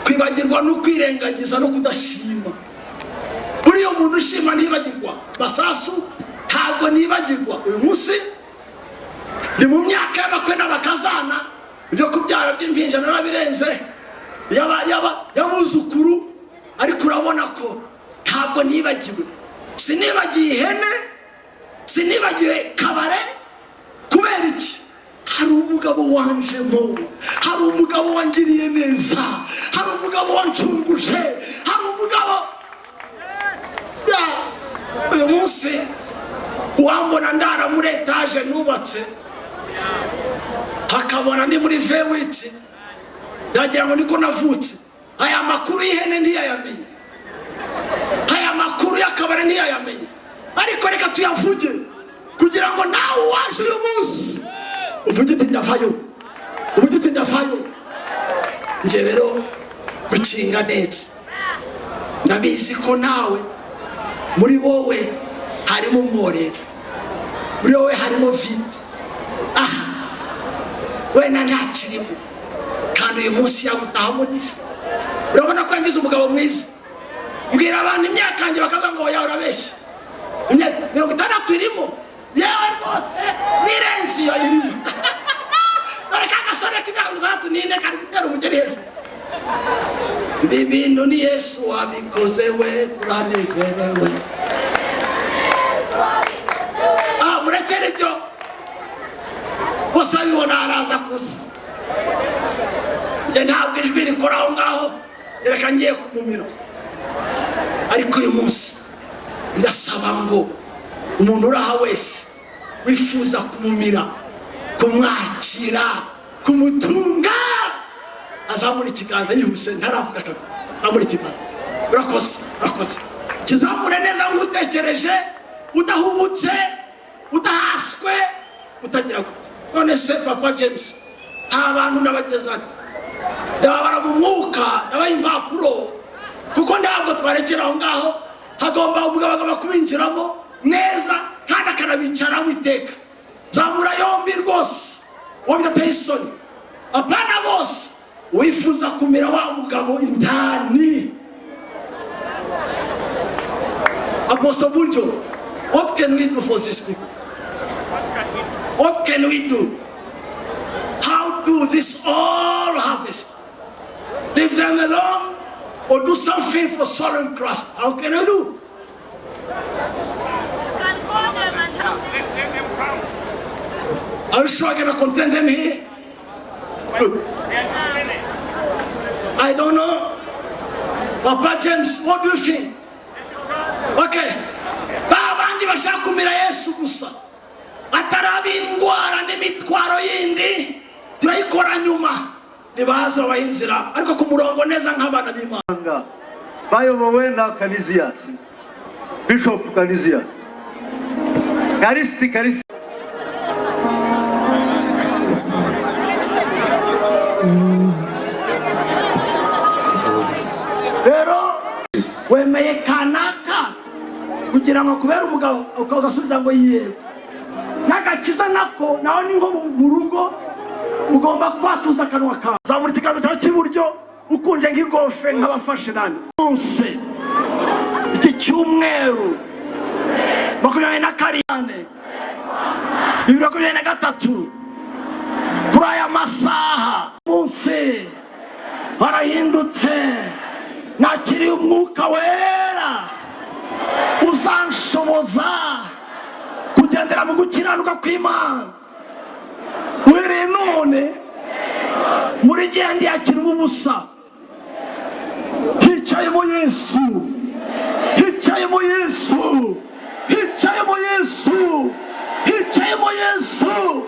kwibagirwa no kwirengagiza no kudashima. Buriya umuntu ushima ntibagirwa. Masasu ntabwo nibagirwa. Uyu munsi ni mu myaka y'abakwe n'abakazana, ibyo kubyara by'impinja narabirenze, y'abuzukuru, ariko urabona ko ntabwo nibagiwe. Sinibagiye ihene, sinibagiwe kabare. Kubera iki? Hari umugabo wanjemo, hari umugabo wangiriye neza, hari umugabo wancunguje, hari umugabo. Uyu munsi wambona ndara muri etaje nubatse, Akabona ndi muri V8, ndagira ngo niko navutse. Aya makuru y'ihene ntiyayamenye, aya makuru y'akabari ntiyayamenye, ariko reka tuyavuge kugira ngo nawe uwaje uyu munsi uvuge uti: "Ndavayo", uvuge uti: "Ndavayo." Njye rero gukinga neza, ndabizi ko nawe muri wowe harimo umworera, muri wowe harimo vide. Aha wenda ntakirimo, kandi uyu munsi yagutahamo neza. Urabona ko yangize umugabo mwiza. Mbwira abantu imyaka yanjye, bakavuga ngo: "Oya, urabeshya, imyaka 60 irimo." Yewe rwose, n'irenze iyo irimo. Dore ka gasore k'imyaka 64 kari gutera umugeri hejuru. Ibi bintu ni Yesu wabikoze we, turanezerewe. Ah, murekere ibyo bose babibona, haraza kuza. Njye ntabwo ijwi rikora aho ngaho, reka ngiye kumumira. Ariko uyu munsi ndasaba ngo umuntu uri aha wese wifuza kumumira, kumwakira, kumutunga, azamura ikiganza yihuse ntaravuga kabiri. Azamura ikiganza. Urakoze, urakoze. Kizamure neza nk'utekereje, udahubutse, udahaswe, utagira gute. None se Papa James, nta bantu ndabageza, ndababara mu mwuka, ndabaha impapuro, kuko ntabwo twarekera aho ngaho. Hagomba umugabo, agomba kubinjiramo neza kandi akanabicaramo iteka. Zamura yombi rwose, uwo bidateye isoni. Apana bose, wifuza kumera wa mugabo indani. Apostle Bunjo, what can we do for these people? What can we do? How do this all harvest? Leave them alone or do something for swallowing Christ? How can I do? You can call them and help them. Let them come. Are you sure I can contain them here? Good. There are too many. I don't know. Papa James, what do you think? They should come. Okay. Ba bandi bashaka kumira Yesu gusa, ataraba indwara n'imitwaro yindi, turayikora nyuma. Nibaza babaha inzira, ariko ku murongo neza nk'abana b'Imana. Bayobowe na Kaniziyasi, Bishop Kaniziyasi Karisiti Karisiti. Yes, Lord. Yes. Rero wemeye kanaka kugira ngo kubera umugabo, ugasubiza ngo yego. N'agakiza nako nawe ni nko mu rugo, ugomba kwatuza akanwa kawe. Zamura ikiganza cyawe cy'iburyo ukunje nk'igofe, nk'abafashe nani munsi. Iki cyumweru 27, 2023, kuri aya masaha, munsi barahindutse. Nakiriye Umwuka Wera uzanshoboza kugendera mu gukiranuka kw'Imana. Uhereye none, muri gihe yakirimo ubusa, hicayemo Yesu, hicayemo Yesu, hicayemo Yesu, hicayemo Yesu.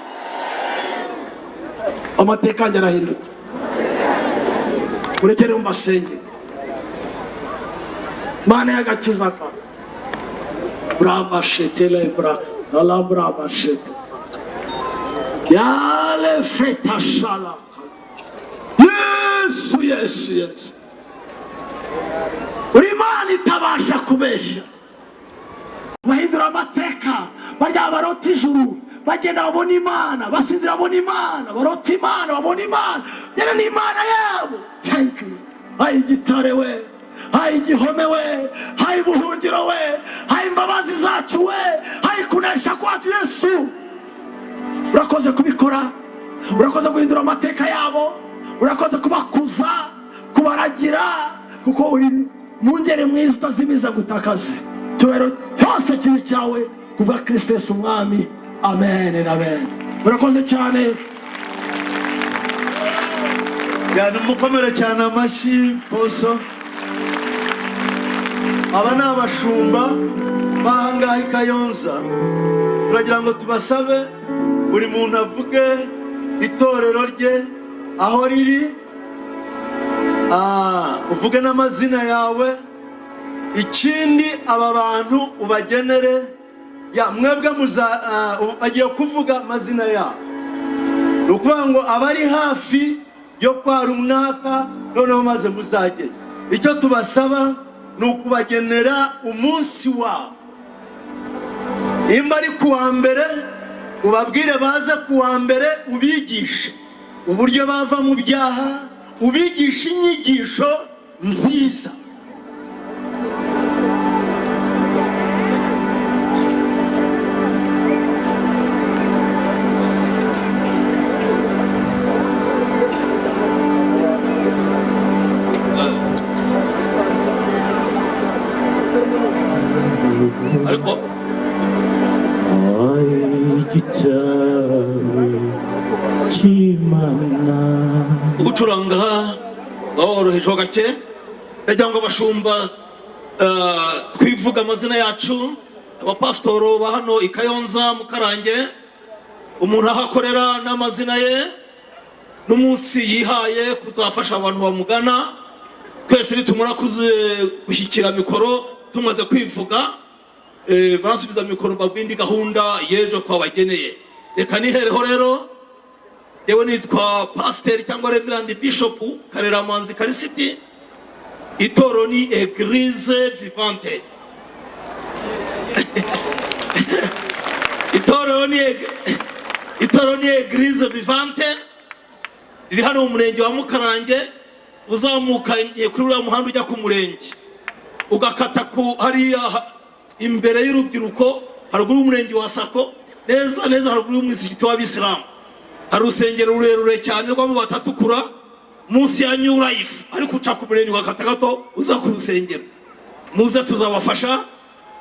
Amateka yanjye arahindutse. Urekere mu basenge. Mana y'agakiza ka brabashetele braka alabrabashete yale fetashalaka. Yesu, Yesu, Yesu, uri Imana itabasha kubeshya. Bahindura amateka. Barya barota ijuru, bagenda babona Imana, basinzira babona Imana, barota Imana, babona Imana, genda n'Imana yabo. Thank you. Hayi igitare we, hayi igihome we, hayi ubuhungiro we, hayi imbabazi zacu we, hayi kunesha kwacu. Yesu, urakoze kubikora, urakoze guhindura amateka yabo, urakoze kubakuza, kubaragira, kuko uri mungeri mwiza utazimiza gutakaze. Icyubahiro cyose kibi cyawe kubwa Kristo Yesu Umwami. Amen, amen. Murakoze cyane. Yani mukomere cyane amashyi poso. Aba ni abashumba b'ahangaha i Kayonza. Turagira ngo tubasabe buri muntu avuge. Itorero rye aho riri, uvuge n'amazina yawe. Ikindi, aba bantu ubagenere ya mwebwe muza bagiye kuvuga amazina yabo. Ni ukuvuga ngo abari hafi yo kwa runaka, noneho maze muzagere. Icyo tubasaba ni ukubagenera umunsi wabo. Nimba ari ku wa mbere, ubabwire baze ku wa mbere, ubigishe uburyo bava mu byaha, ubigishe inyigisho nziza. Ariko Igitare cy'Imana. Ugucuranga worohejeho gake. Ndagira ngo abashumba twivuga amazina yacu, abapasitoro ba hano i Kayonza Mukarange, umuntu aho akorera n'amazina ye n'umunsi yihaye kuzafasha abantu bamugana. Twese nitumara gushyikira mikoro tumaze kwivuga, baransubiza mikoro, mbabwira indi gahunda y'ejo twabageneye. Reka nihereho rero. Yewe, nitwa Pasiteri cyangwa Reverend Bishop Kareramanzi Karisiti. Itoro ni Eglise Vivante. Itorero ni Eglise Vivante, riri hano mu murenge wa Mukarange. Uzamukanye kuri uriya muhanda ujya ku murenge, ugakata ku hariya imbere y'urubyiruko, haruguru y'umurenge wa Sako, neza neza haruguru y'umusigiti w'Abisilamu, hari urusengero rurerure cyane rw'amabati atukura munsi ya New Life, ariko uca ku murenge ugakata gato uza ku rusengero. Muze tuzabafasha.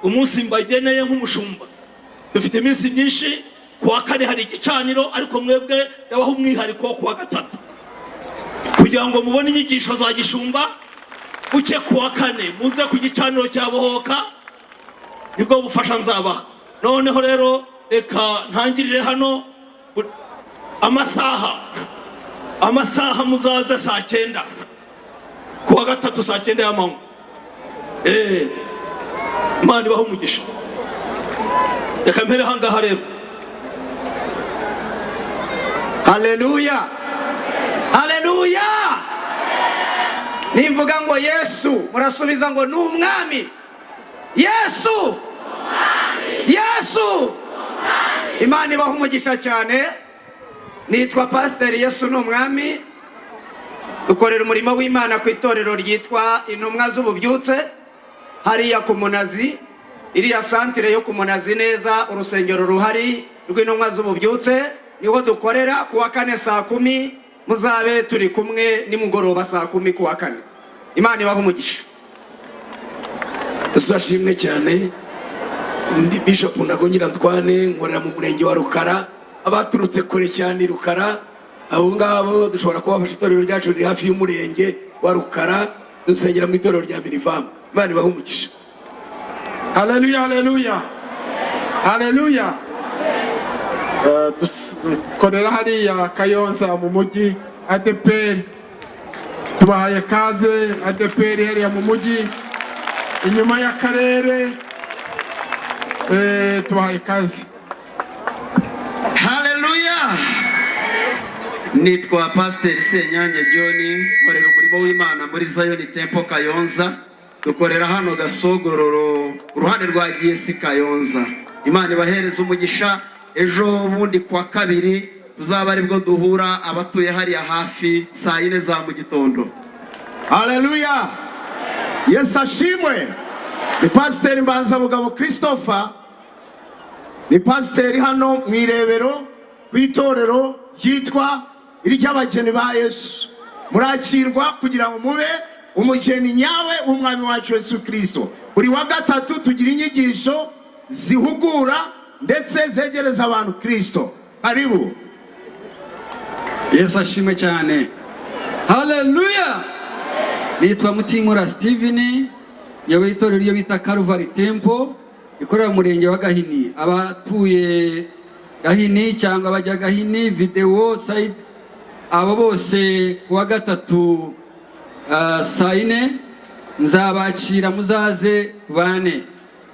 Umunsi mbageneye nk'umushumba, dufite iminsi myinshi. Ku wa kane hari igicaniro, ariko mwebwe ndabaha umwihariko wo ku wa gatatu kugira ngo mubone inyigisho za gishumba. Buke ku wa kane muze ku gicaniro cya Bohoka, nibwo bufasha nzabaha. Noneho rero reka ntangirire hano. Amasaha muzaze saa 9 ku wa gatatu, saa 9 y'amanywa. Imana ibahe umugisha. Reka mpere ahangaha rero. Haleluya, haleluya! Nimvuga ngo Yesu, murasubiza ngo ni Umwami Yesu. Yesu, Imana ibaha umugisha cyane. Nitwa Pasiteri Yesu ni Umwami. Dukorera umurimo w'Imana ku itorero ryitwa Intumwa z'Ububyutse, hariya ku Munazi, iriya santire yo ku Munazi neza, urusengero ruhari rw'Intumwa z'Ububyutse niho dukorera. Ku wa kane saa 10 muzabe turi kumwe, nimugoroba saa 10 ku wa kane. Imana ibaha umugisha. Yesu ashimwe cyane. Ndi Bishop Ntagungira Antoine, nkorera mu murenge wa Rukara. Abaturutse kure cyane i Rukara, abo ngabo dushobora kubafasha. Itorero ryacu riri hafi y'umurenge wa Rukara, dusengera mu itorero rya Mirivamu. Imana ibahe umugisha. Haleluya, haleluya, haleluya! Dukorera hariya Kayonza mu mujyi, ADEPR. Tubahaye kaze ADEPR hariya mu mujyi inyuma y'akarere. Tubahaye kaze. Haleluya! Nitwa Pasiteri Senyange John, nkorera umurimo w'Imana muri Zion Temple Kayonza. Dukorera hano Gasogororo, uruhande rwa GS Kayonza. Imana ibahereza umugisha. Ejo bundi kuwa kabiri tuzaba aribwo duhura, abatuye hariya hafi, saa 4 za mu gitondo. Haleluya, Yesu ashimwe! Ni Pasiteri Mbanzabugabo Christopher, ni pasiteri hano mu Irebero ku itorero ryitwa iry'Abageni ba Yesu. Murakirwa kugira ngo mube umugeni nyawe w'Umwami wacu Yesu Kirisito. Buri wa gatatu tugira inyigisho zihugura ndetse zegereza abantu Kirisito. Karibu. Yesu ashimwe cyane, haleluya! Nitwa Mutimura Steven, nyoboye itorero ryo bita Calvary Temple, ikorera mu murenge wa Gahini. Abatuye Gahini cyangwa bajya Gahini videwo side, abo bose ku wa gatatu saa 4 nzabakira, muzaze bane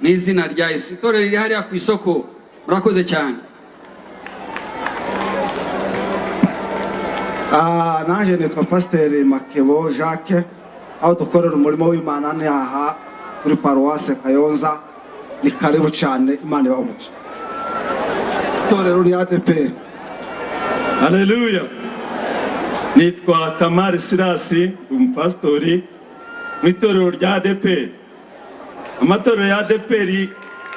mu izina rya Yesu. Itorero riri hariya ku isoko. Murakoze cyane. Nanjye nitwa Pasiteri Makebo Jacques, aho dukorera umurimo w'Imana ni aha kuri paruwase Kayonza. Ni karibu cyane, Imana ibahe umugisha. Itorero ni ADEPR. Haleluya. Nitwa Kamari Sirasi, umupasitori mu itorero rya ADEPR. Amatorero ya ADEPR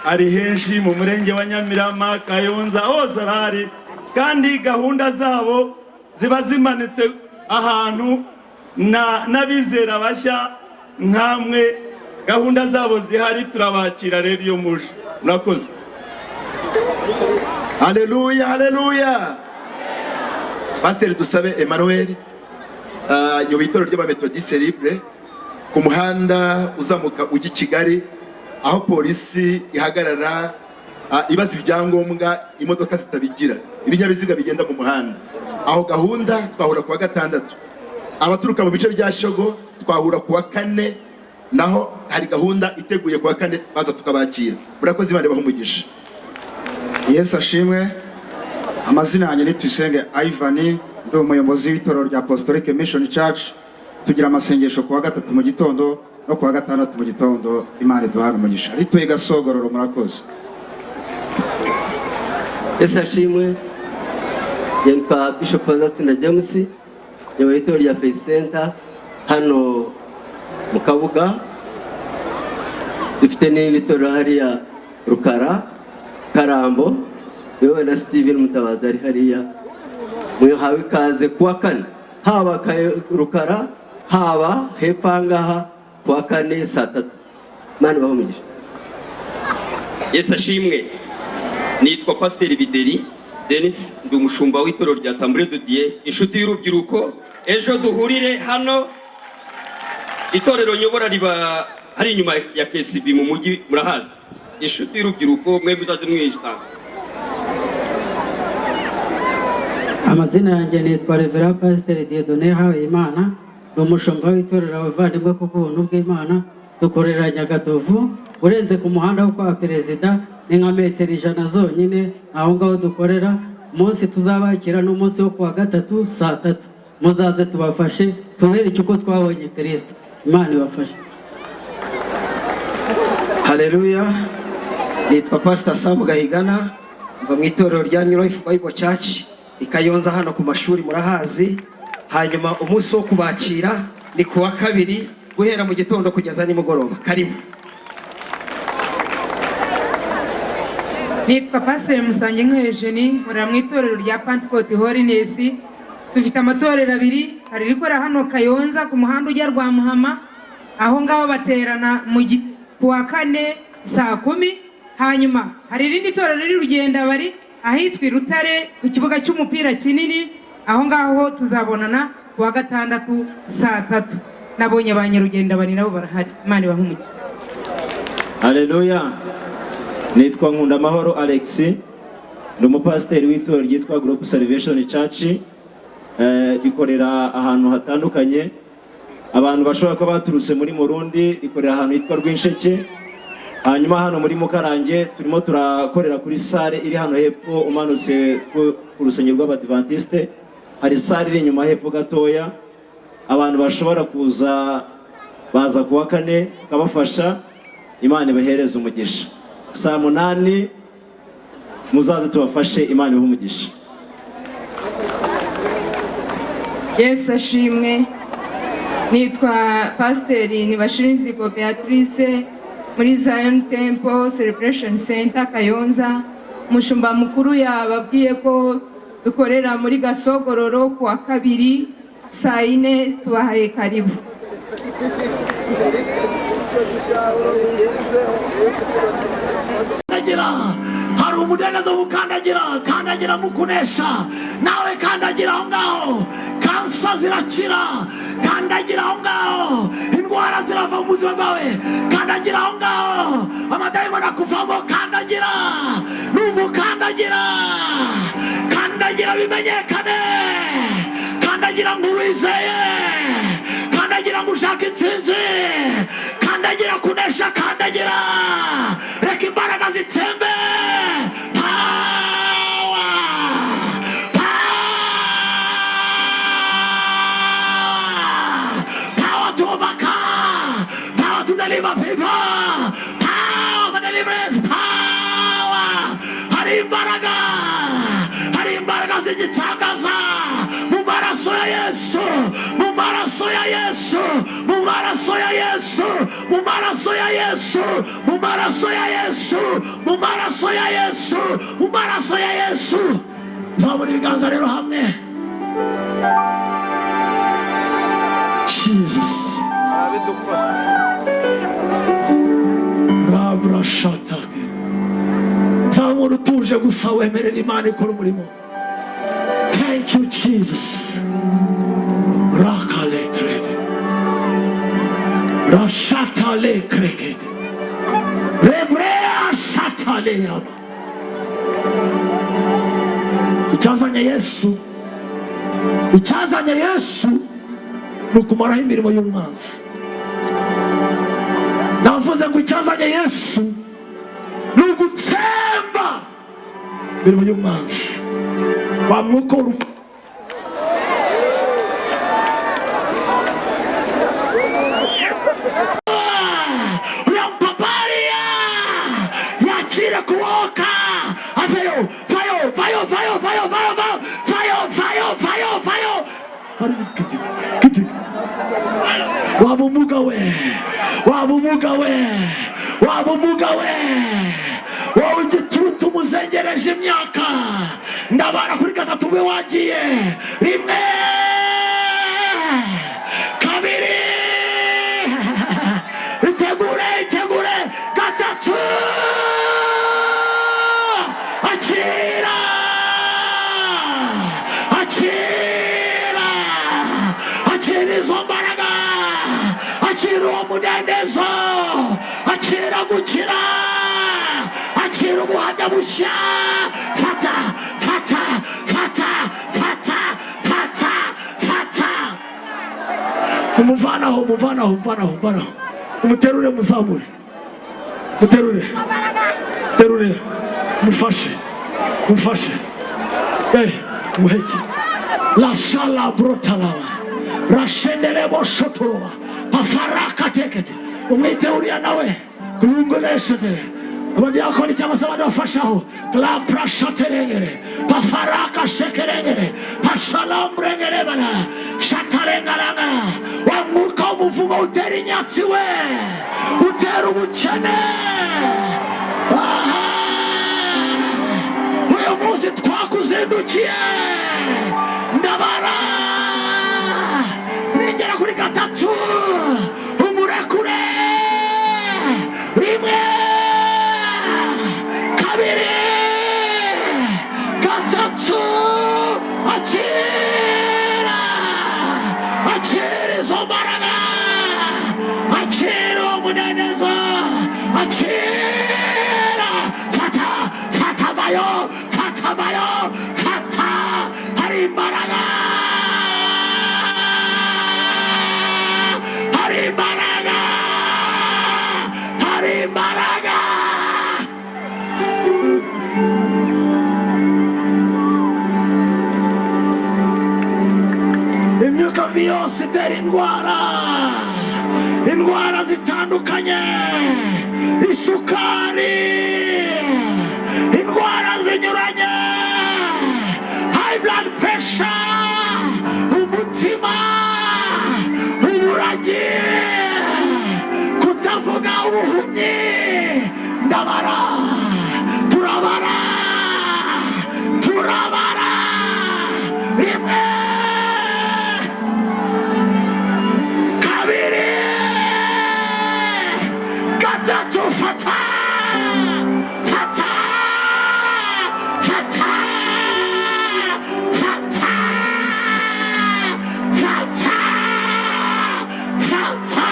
ari henshi mu murenge wa Nyamirama, Kayonza, hose arahari, kandi gahunda zabo ziba zimanitse ahantu n'abizera bashya nkamwe, gahunda zabo zihari, turabakira rero iyo muje. Murakoze. Haleluya, haleluya. Pasiteri Dusabe Emmanuel, nyoboye itorero ry'Abametodiste Libre ku muhanda uzamuka ujya i Kigali, aho polisi ihagarara ibaza ibyangombwa imodoka zitabigira, ibinyabiziga bigenda mu muhanda. Aho gahunda twahura kuwa gatandatu, abaturuka mu bice bya Shogo twahura kuwa kane, naho hari gahunda iteguye kuwa kane, baza tukabakira. Murakoze, Imana ibahe umugisha. Yesu ashimwe. Amazina yanjye ni Tuyisenge Ivan, ndi umuyobozi w'itorero rya Apostolic Mission Church. Tugira amasengesho kuwa gatatu mu gitondo no kuwa gatandatu mu gitondo. Imana iduhane umugisha. Rituye Gasogororo. Murakoze. Yesu ashimwe. Nitwa Bishop Nzatsinda James, nyoboye itorero rya Faith Center hano mu Kabuga. Dufite n'irindi torero hariya Rukara Karambo, yewe na Steven Mutabazi ari hariya. Mwihawe ikaze kuwa kane, haba Rukara haba hepfo aha ngaha, kuwa kane saa 3. Imana ibahe umugisha. Yesu ashimwe. Nitwa Pasiteri Bideri Denis, ndi umushumba w'itorero rya Assemblée de Dieu inshuti y'urubyiruko. Ejo duhurire hano, itorero nyobora riba hari inyuma ya KCB mu mujyi, murahazi. Inshuti y'urubyiruko, mwe muzaze mwisanga. Amazina yanjye nitwa Reverend Pasiteri Dieudonné Habimana, ni umushumba w'itorero Abavandimwe ku bw'ubuntu bw'Imana. Dukorera Nyagatovu, urenze ku muhanda wo kwa Perezida ni nka metero 100 zonyine, aho ngaho dukorera. Umunsi tuzabakira ni umunsi wo kuwa gatatu saa 3, muzaze tubafashe tubereke uko twabonye Kristo. Imana ibafashe. Haleluya. Nitwa Pastor Sam Gahigana, mva mu itorero rya New Life Bible Church i Kayonza hano ku mashuri murahazi. Hanyuma umunsi wo kubakira ni kuwa kabiri guhera mu gitondo kugeza nimugoroba. Karibu. Nitwa Pastor Musange Eugenie, nkorera mu itorero rya Pentecote Holiness. Dufite amatorero abiri, hari irikorera hano Kayonza ku muhanda ujya Rwamuhama, aho ngaho baterana kuwa kane saa 10. Hanyuma hari irindi torero riri Rugenda bari ahitwa i Rutare ku kibuga cy'umupira kinini, aho ngaho tuzabonana kuwa gatandatu saa 3. Nabonye abanyarugenda bari nabo barahari. Imana ibahe umugisha. Haleluya. Nitwa Nkundamahoro Alex, ndi umupasiteri w'itorero ryitwa Group Salvation Church. Rikorera ahantu hatandukanye, abantu bashobora kuba baturutse muri Murundi, rikorera ahantu hitwa Rwinsheke. Hanyuma hano muri Mukarange turimo turakorera kuri sale iri hano hepfo, umanutse ku rusengero rw'Abadventiste hari sale iri inyuma hepfo gatoya. Abantu bashobora kuza baza kuwa kane tukabafasha. Imana ibahereze umugisha. Saa 8 muzaze tubafashe, Imana ibahe umugisha. Yesu ashimwe. Nitwa Pasiteri Nibashirinzigo Beatrice muri Zion Temple Celebration Center Kayonza. Umushumba mukuru yababwiye ko dukorera muri Gasogororo kuwa kabiri saa 4, tubahaye karibu. Hari umudendezo gukandagira, kandagira mu kunesha, nawe kandagira aho ngaho, kansa zirakira, kandagira aho ngaho, indwara Indwara zirava mu buzima bwawe. Kandagira aho ngaho, amadayimoni akuvamo. Kandagira, numva ukandagira, kandagira bimenyekane. Kandagira nk'uwizeye, kandagira ngo ushake intsinzi, kandagira kunesha, kandagira, reka imbaraga zitsembe. Power, power, power to overcome, power to deliver people, power for deliverance, power. Hari imbaraga, hari imbaraga z'igitangaza mu maraso ya Yesu, mu maraso ya Yesu, mu maraso ya Yesu, mu maraso ya Yesu, mu maraso ya Yesu, mu maraso ya Yesu, mu maraso ya Yesu. Zamura ibiganza rero hamwe. Jesus. Rabra shatakit. Zamura utuje gusa, wemerera Imana ikora umurimo. Thank you, Jesus. Rakale trede. Rashatale krekete. Rebrea shatale yaba. Icyazanye Yesu, icyazanye Yesu ni ukumaraho imirimo y'umwanzi. Navuze ngo icyazanye Yesu ni ugutsemba imirimo y'umwanzi wa mwuka w'urupfu. Uriya mupapariya yakire kuboka, avayo, vayo, vayo, vayo, vayo, vayo, vayo, vayo, vayo, vayo. Hari giti giti. Waba umuga we, waba umuga we, waba umuga we, wowe igitutu umuzengereje imyaka. Ndabara kuri gatatu ube wagiye. Rimwe, kabiri, itegure, itegure, gatatu. Akira, akira, akira izo mbaraga, akira uwo mudendezo, akira gukira, akira ubuhamya bushya. Fata, fata, fata, fata, fata, fata. Umuvanaho, umuvanaho, umuvanaho, umuvanaho. Umuterure, muzamure, muterure, terure, mufashe, mufashe, muheke. Lashala brotalaba rashendelebo shotoroba pafaraka tekete. Umwite uriya nawe kumungoleshete abadiyakoni cyangwa se abandi bafashaho. Klaprashaterengere pafaraka shekerengere pashalamburengerebana shatarengarangara. Wa mwuka w'umuvumo utera inyatsi we, utera ubukene. Aha, uyu munsi twakuzindukiye. Ndabara nigera kuri gatatu umurekure. Rimwe, kabiri, gatatu. Akira, akira izo mbaraga, akira uwo muneneza, akira. Fata, fata bayo, fata bayo, fata. Hari imbaraga, hari imbaraga, hari imbaraga. Imyuka mibi yose itera indwara, indwara zitandukanye, isukari, indwara zinyuranye, high blood pressure, umutima, uburagi, kutavuga, ubuhumyi. Ndabara, turabara, turabara. Rimwe, kabiri, gatatu. Fata, fata, fata, fata, fata, fata.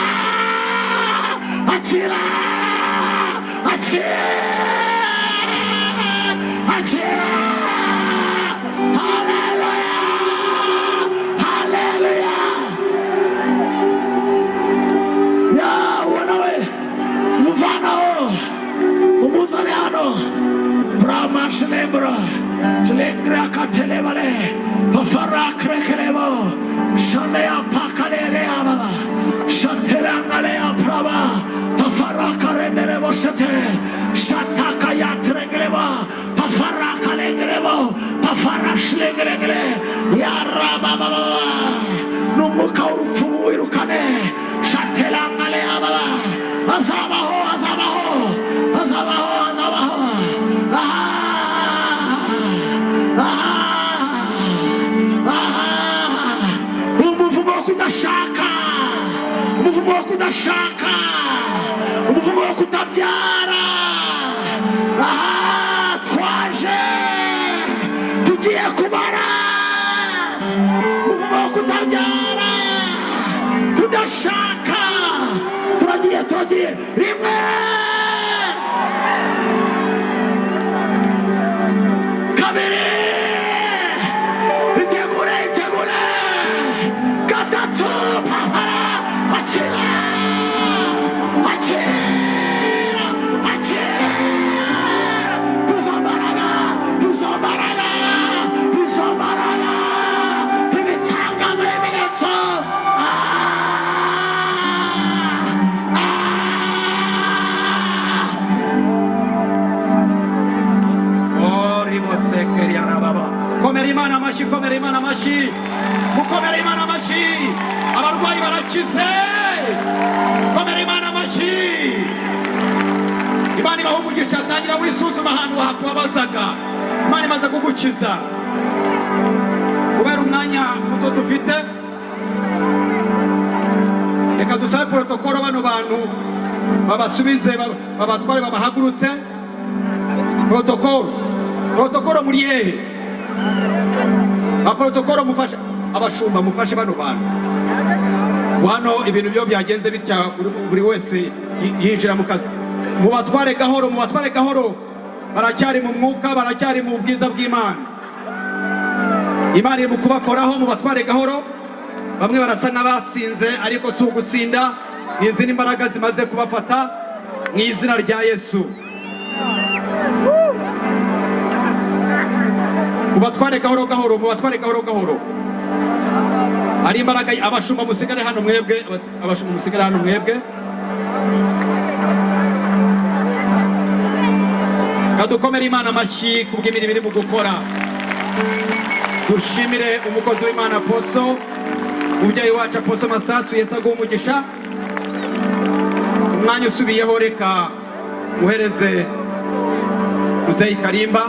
Shanea pakalere ababa. Shanterangale apraba. Pafaraka renderebo shate. Shataka yatrengreba. Pafaraka lengrebo. Pafarashlengrengre. Yarababa. N'umwuka w'urupfu wirukane. Shanterangale ababa. Azabaho, azabaho. Azabaho, azabaho. Aha. Aha. Aha. Umuvumo wo kudashaka, umuvumo wo kudashaka, umuvumo wo kutabyara. Aha twaje tugiye kubara umuvumo wo kutabyara, kudashaka. Turagiye, turagiye rimwe, kabiri, itegure, itegure, gatatu, papara, akira, akira, akira, izo mbaraga, izo mbaraga, izo mbaraga, ibitangaza, ibimenyetso. Orimosekeriarababa. Komera Imana amashyi, komera Imana amashyi, mukomere Imana amashyi, abarwayi barakize, komera Imana amashyi. Imana ibaha umugisha. Tangira wisuzuma ahantu hakubabazaga, Imana imaze kugukiza. Kubera umwanya muto dufite, reka dusabe protokolo bano bantu babasubize, babatware, babahagurutse. Protokolo, protokolo muri hehe? Ba protokolo mufashe abashumba, mufashe bano bantu hano. Ibintu byo byagenze bitya, buri wese yinjira mu kazi. Mubatware gahoro, mubatware gahoro, baracyari mu mwuka, baracyari mu bwiza bw'Imana. Imana iri mu kubakoraho, mubatware gahoro. Bamwe barasa nk'abasinze, ariko si ugusinda, ni izindi mbaraga zimaze kubafata mu izina rya Yesu. Mubatware gahoro gahoro, mubatware gahoro gahoro, ari imbaraga. Abashumba musigare hano mwebwe, abashumba musigare hano mwebwe. Kadukomere Imana amashyi kubw'imirimo iri mu gukora. Dushimire umukozi w'Imana Poso, umubyeyi wacu Aposo Masasu. Yesu aguhe umugisha. Umwanya usubiyeho, reka uhereze Muzeyi Karimba.